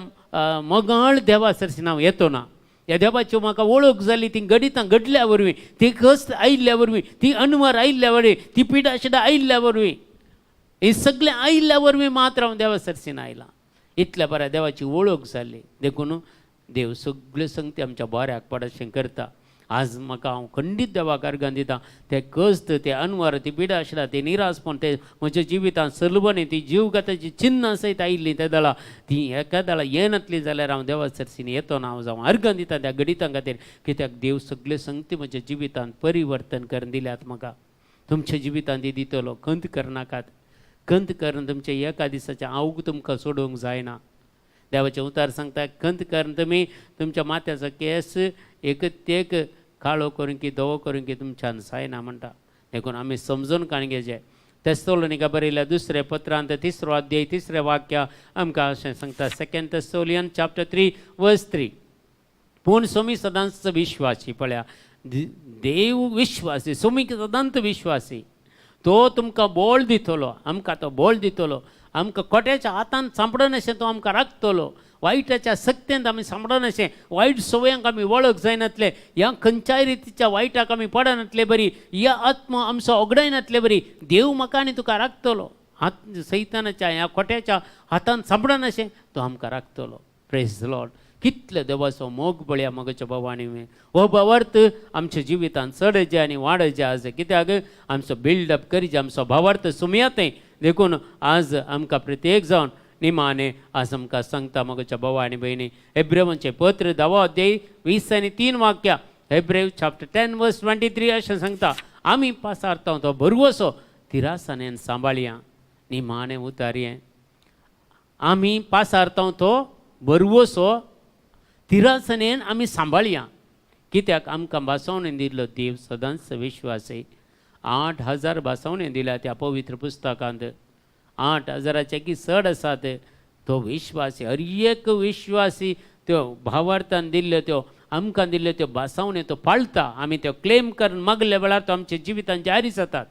मोगाळ देवा सरशीं हांव येतो ना. ह्या देवाची म्हाका वळख जाली ती घडितां घडल्या वरवीं, ती कश्ट आयिल्ल्या वरवीं, ती अनवर आयिल्ल्या वरवीं, ती पिडा शिडा आयिल्ल्या वरवीं, हे सगळें आयिल्ल्या वरवीं मात्र हांव देवा सरशीन आयलां. इतल्या बऱ्या देवाची वळख जाली. देखून देव सगळे संगती आमच्या बऱ्याक पडशें करता. आज म्हाका हांव खंडीत देवाक अर्गां दिता. ते कश्ट, ते अनवर, ती पिडा आशिल्ल्या, ते निराशपण, ते म्हज्या जिवितांत सलबणी, ती जीवघाताची चिन्नां सयत आयिल्लीं ते दळा, ती एका दळा येनातली जाल्यार हांव देवा सरसीन येतो ना. हांव जावं अर्गां दिता त्या घडितां खातीर, कित्याक देव सगळे संगती म्हज्या जिवितांत परिवर्तन करून दिल्यात म्हाका. तुमच्या जिवितांत ती दितलो. खंत करनाकात. खंत करून तुमच्या एका दिसाचें आवग तुमकां सोडोवंक जायना. देवाचें उतार सांगता, खंत करून तुमी तुमच्या माथ्याचो केंस एक तेक काळो करून की धवो करून की तुमच्यान जायना म्हणटा. देखून आमी समजून काण घेवचें. तेसलोनिका बरयल्या दुसऱ्या पत्रांत तिसरो अध्याय तिसरें वाक्य आमकां अशें सांगता, Second Thessalonian chapter 3 verse 3, पूण सोमी सदांच विश्वासी. पळया, देव विश्वासी, सोमी सदांच विश्वासी. तो तुमकां बोळ दितलो, आमकां तो बोळ दितलो. आमकां खोट्याच्या हातान सांपडनाशें तो आमकां राखतलो. वायटाच्या सक्तेंत आमी सांपडनाशें, वायट सवयांक आमी वळख जायनातले, ह्या खंयच्याय रितीच्या वायटाक आमी पडनातले बरी, ह्या आत्मा आमचो ओगडायनातले बरी देव म्हाका आनी तुका राखतलो. हात सैतानाच्या ह्या खोट्याच्या हातान सांपडनाशें तो आमकां राखतलो. Praise Lord. कितले देवाचो मोग पळया मगच्या भावांनी. हो भावार्थ आमच्या जिवितांत चडचे आनी वाडचे आज, कित्याक आमचो बिल्डअप करीचे आमचो भावार्थ सुमयात. देखून आज आमकां प्रत्येक जावन निमाणे आज आमकां सांगता मगच्या भावा आनी भयणी, एब्रेवांचें पत्र धावो अध्याय 23 वाक्या, Hebrew chapter 10 verse 23 अशें सांगता, आमी पासारता तो भरवसो तिरासानेन सांबाळया. निमाणे उतारये, आमी पासारता तो भरवसो तिरासनेन आमी सांबाळया, कित्याक आमकां भासवणे दिल्लो देव सदांच विश्वासी. 8000 भासवणे दिल्या त्या पवित्र पुस्तकांत, 8000चे की चड आसात. तो विश्वासी, हर एक विश्वासी त्यो भावार्थान दिल्ल्यो, त्यो आमकां दिल्ल्यो त्यो भासावण्यो तो पाळटा. आमी त्यो क्लेम करून मागल्या वेळार तो आमच्या जिवितान जारी जातात.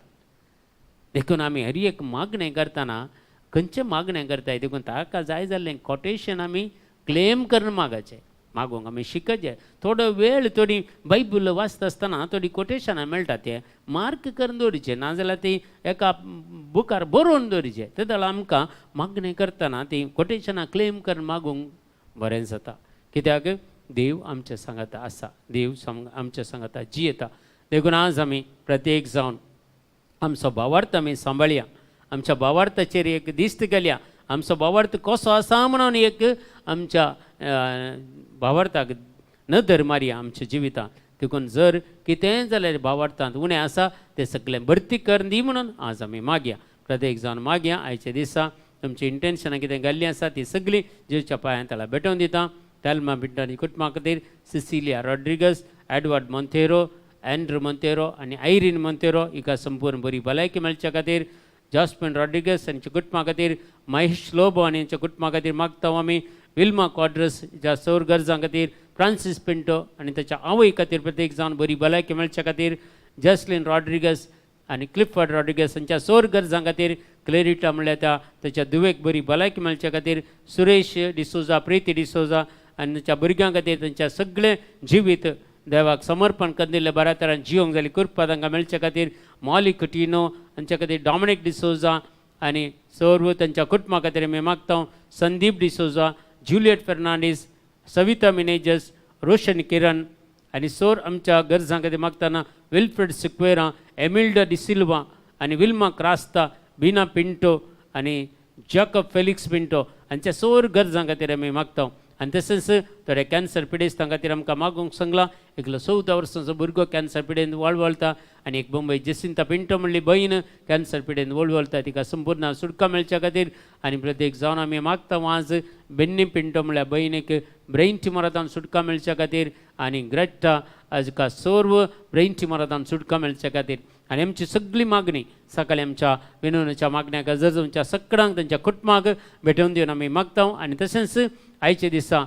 देखून आमी हर एक मागणें करतना खंयचें मागणें करताय, देखून ताका जाय जाल्लें कोटेशन आमी क्लेम करून मागाचें. मागूंक आमी शिकचें. थोडो वेळ थोडी बायबल वाचता आसतना थोडी कोटेशनां मेळटा, ते मार्क करून दवरिचें, नाजाल्यार ती एका बुकार बरोवन दवरिचें. ते जाल्यार आमकां मागणें करतना ती कोटेशनां क्लेम करून मागूंक बरें जाता, कित्याक देव आमच्या सांगाता आसा, देव आमच्या सांगाता जियेता. देखून आज आमी प्रत्येक जावन आमचो भावार्थ आमी सांबाळया. आमच्या भावार्थाचेर एक दिस्त घालया. आमचो भावार्थ कसो आसा म्हणून एक आमच्या भावार्थाक नदर मारया आमच्या जिवितांत. देखून जर कितेंय जाल्यार भावार्थांत उणें आसा तें सगळें भरती करून दी म्हणून आज आमी मागया. प्रत्येक जावन मागया. आयच्या दिसा तुमची इंटेन्शनां कितें घाल्लीं आसा ती सगळीं जेजूच्या पांयां ताला भेटोवन दिता. तेल्मा पिंटानी कुटुंबा खातीर, Sicilia Rodrigues, Edward Monteiro, Andrew Monteiro आनी आयरीन मोंतेरो हिका संपूर्ण बरी भलायकी मेळच्या खातीर, जॉस्पिन रॉड्रिगस हांच्या कुटुंबा खातीर, महेश लोबो आनी हांच्या कुटुंबा खातीर मागता आमी. विल्मा क्वाड्रस ज्या सौर गरजां खातीर, फ्रांसीस पिंटो आनी ताच्या आवय खातीर प्रत्येक जावन बरी भलायकी मेळच्या खातीर, जसलीन रॉड्रिगस आनी क्लिफर्ड रॉड्रिगस हांच्या सोर गरजां खातीर, क्लेरिटा म्हणल्यार त्या ताच्या धुवेक बरी भलायकी मेळच्या खातीर, सुरेश डिसोजा, प्रिती डिसोजा आनी ताच्या भुरग्यां खातीर, तांच्या सगळें जिवीत देवाक समर्पण करून दिल्लें बऱ्या तरान जिवंक जाली कृपा तांकां मेळच्या खातीर, मॉली कुटिनो हांच्या खातीर, डॉमिनीक डिसोजा आनी सर्व तांच्या कुटुंबा खातीर आमी मागता. संदीप डिसोजा, जुलियट फेर्नांडीस, सविता मिनेजस, रोशन किरण आनी सोर आमच्या गरजां खातीर मागतना विल्फ्रेड सिक्वेरा, एमिल्डा डिसिल्वा आनी विल्मा क्रास्ता, बिना पिंटो आनी जॅकब फेलिक्स पिंटो हांच्या सोर गरजां खातीर आमी मागता. आनी तशेंच थोड्या कॅन्सर पिडेस्तां खातीर आमकां मागूंक सांगलां. एकलो 14 वर्सांचो भुरगो कॅन्सर पिडेन वळवळटा आनी एक मुंबय जेसिंता पिंटो म्हणली बहीण कॅन्सर पिडेन वळवळटा, तिका संपूर्ण सुटका मेळच्या खातीर. आनी प्रत्येक जावन आमी मागता, आज बेन्नी पिंटो म्हणल्यार बहिणीक ब्रेन ट्युमरांतल्यान सुटका मेळच्या खातीर आनी ग्रेट्टा हाका सर्व ब्रेन ट्युमरांतल्यान सुटका मेळच्या खातीर. आनी आमची सगळी मागणी सकाळी आमच्या विनवणीच्या मागण्या गरजांच्या सगळ्यांक तांच्या कुटुंबाक भेटोवन दिवन आमी मागता. आनी तशेंच आयच्या दिसा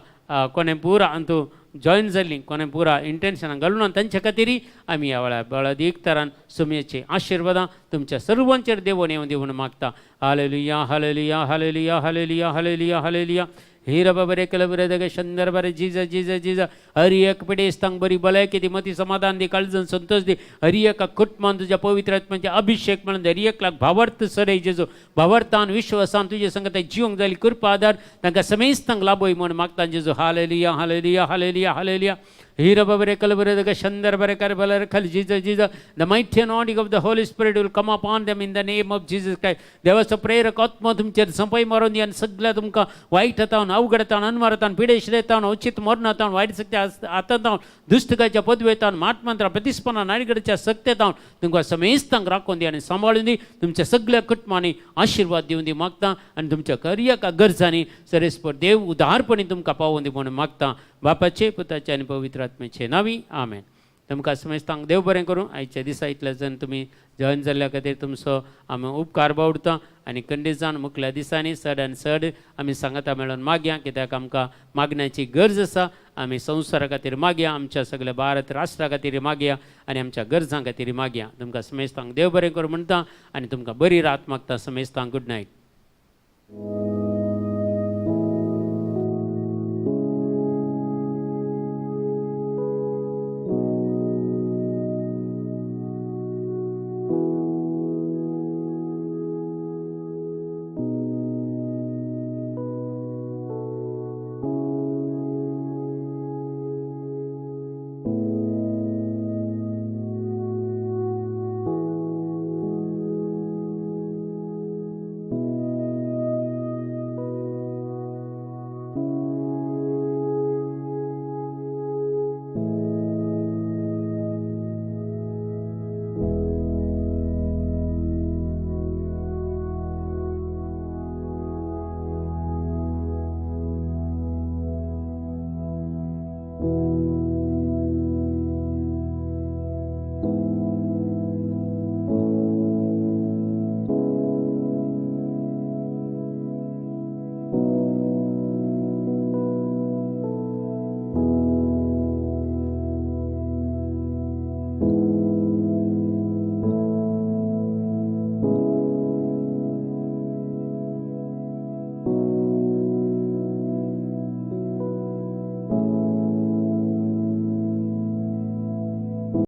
कोणें पुरा अंतू जॉयन जाल्लीं, कोणें पुरा इंटेन्शनां घालून तांच्या खातीरय आमी ह्या वेळार बळादीक तरान सुमयेची आशिर्वादां तुमच्या सर्वांचेर देवून येवन दिवन मागता. Hallelujah, hallelujah, hallelujah, hallelujah, hallelujah, hallelujah. हिरा बरे कल बरे दगे शंदर बरे. जीज जीज जीज. हर एक पिडेस्तांक बरी भलायकी दी, मती समाधान दी, काळजन संतोष दी. हर एका कुटुंबान तुज्या पवित्र आत्म्याचे अभिषेक म्हणून हर एकलाक भावार्थ सरै जेजू. भावार्थान विश्वासान तुजे संगत जिवंक जाली कृपा आदार तांकां समेस्तांक लाभय म्हूण मागता जेजू. Hallelujah, hallelujah, hallelujah, hallelujah. Hira Babare Shandar Bare Balar Khal Jesus Jesus. The mighty anointing of the Holy Spirit will come upon them in the name of Jesus Christ. देवाचो प्रेरक आत्मो तुमचेर संपय मारून दी आनी सगळ्या तुमकां वायट जावन अवघडतावन अनमरतावन पिडेशतावन अवचित मरणातावन वायट शक्ती आतांतावन दुश्टकाच्या पदवेतावन माटमंत्रा प्रतिस्पना नाडगडच्या शक्तेतावन तुमकां समेस्तांक राखून दी आनी सांबाळून दी. तुमच्या सगळ्या कुटुंबांनी आशिर्वाद दिवन दी मागता आनी तुमच्या कार्याक गरजांनी सरेस्पर देव उदारपणी तुमकां पावोवन दी म्हणून मागता. बापाचे पुताचे आनी पवित्र आत्म्याचे नावी आमेन. तुमकां समेस्तांक देव बरें करूं. आयच्या दिसा इतल्या जण तुमी जॉयन जाल्ल्या खातीर तुमचो आमी उपकार बावडता आनी कंडीजान मुखल्या दिसांनी चड आनी चड आमी सांगाता मेळोन मागया, कित्याक आमकां मागण्याची गरज आसा. आमी संवसारा खातीर मागया, आमच्या सगल्या भारत राष्ट्रा खातीर मागया आनी आमच्या गरजां खातीर मागया. तुमकां समेस्तांक देव बरें करूं म्हणटा आनी तुमकां बरी रात मागता. समेस्तांक गुड नायट.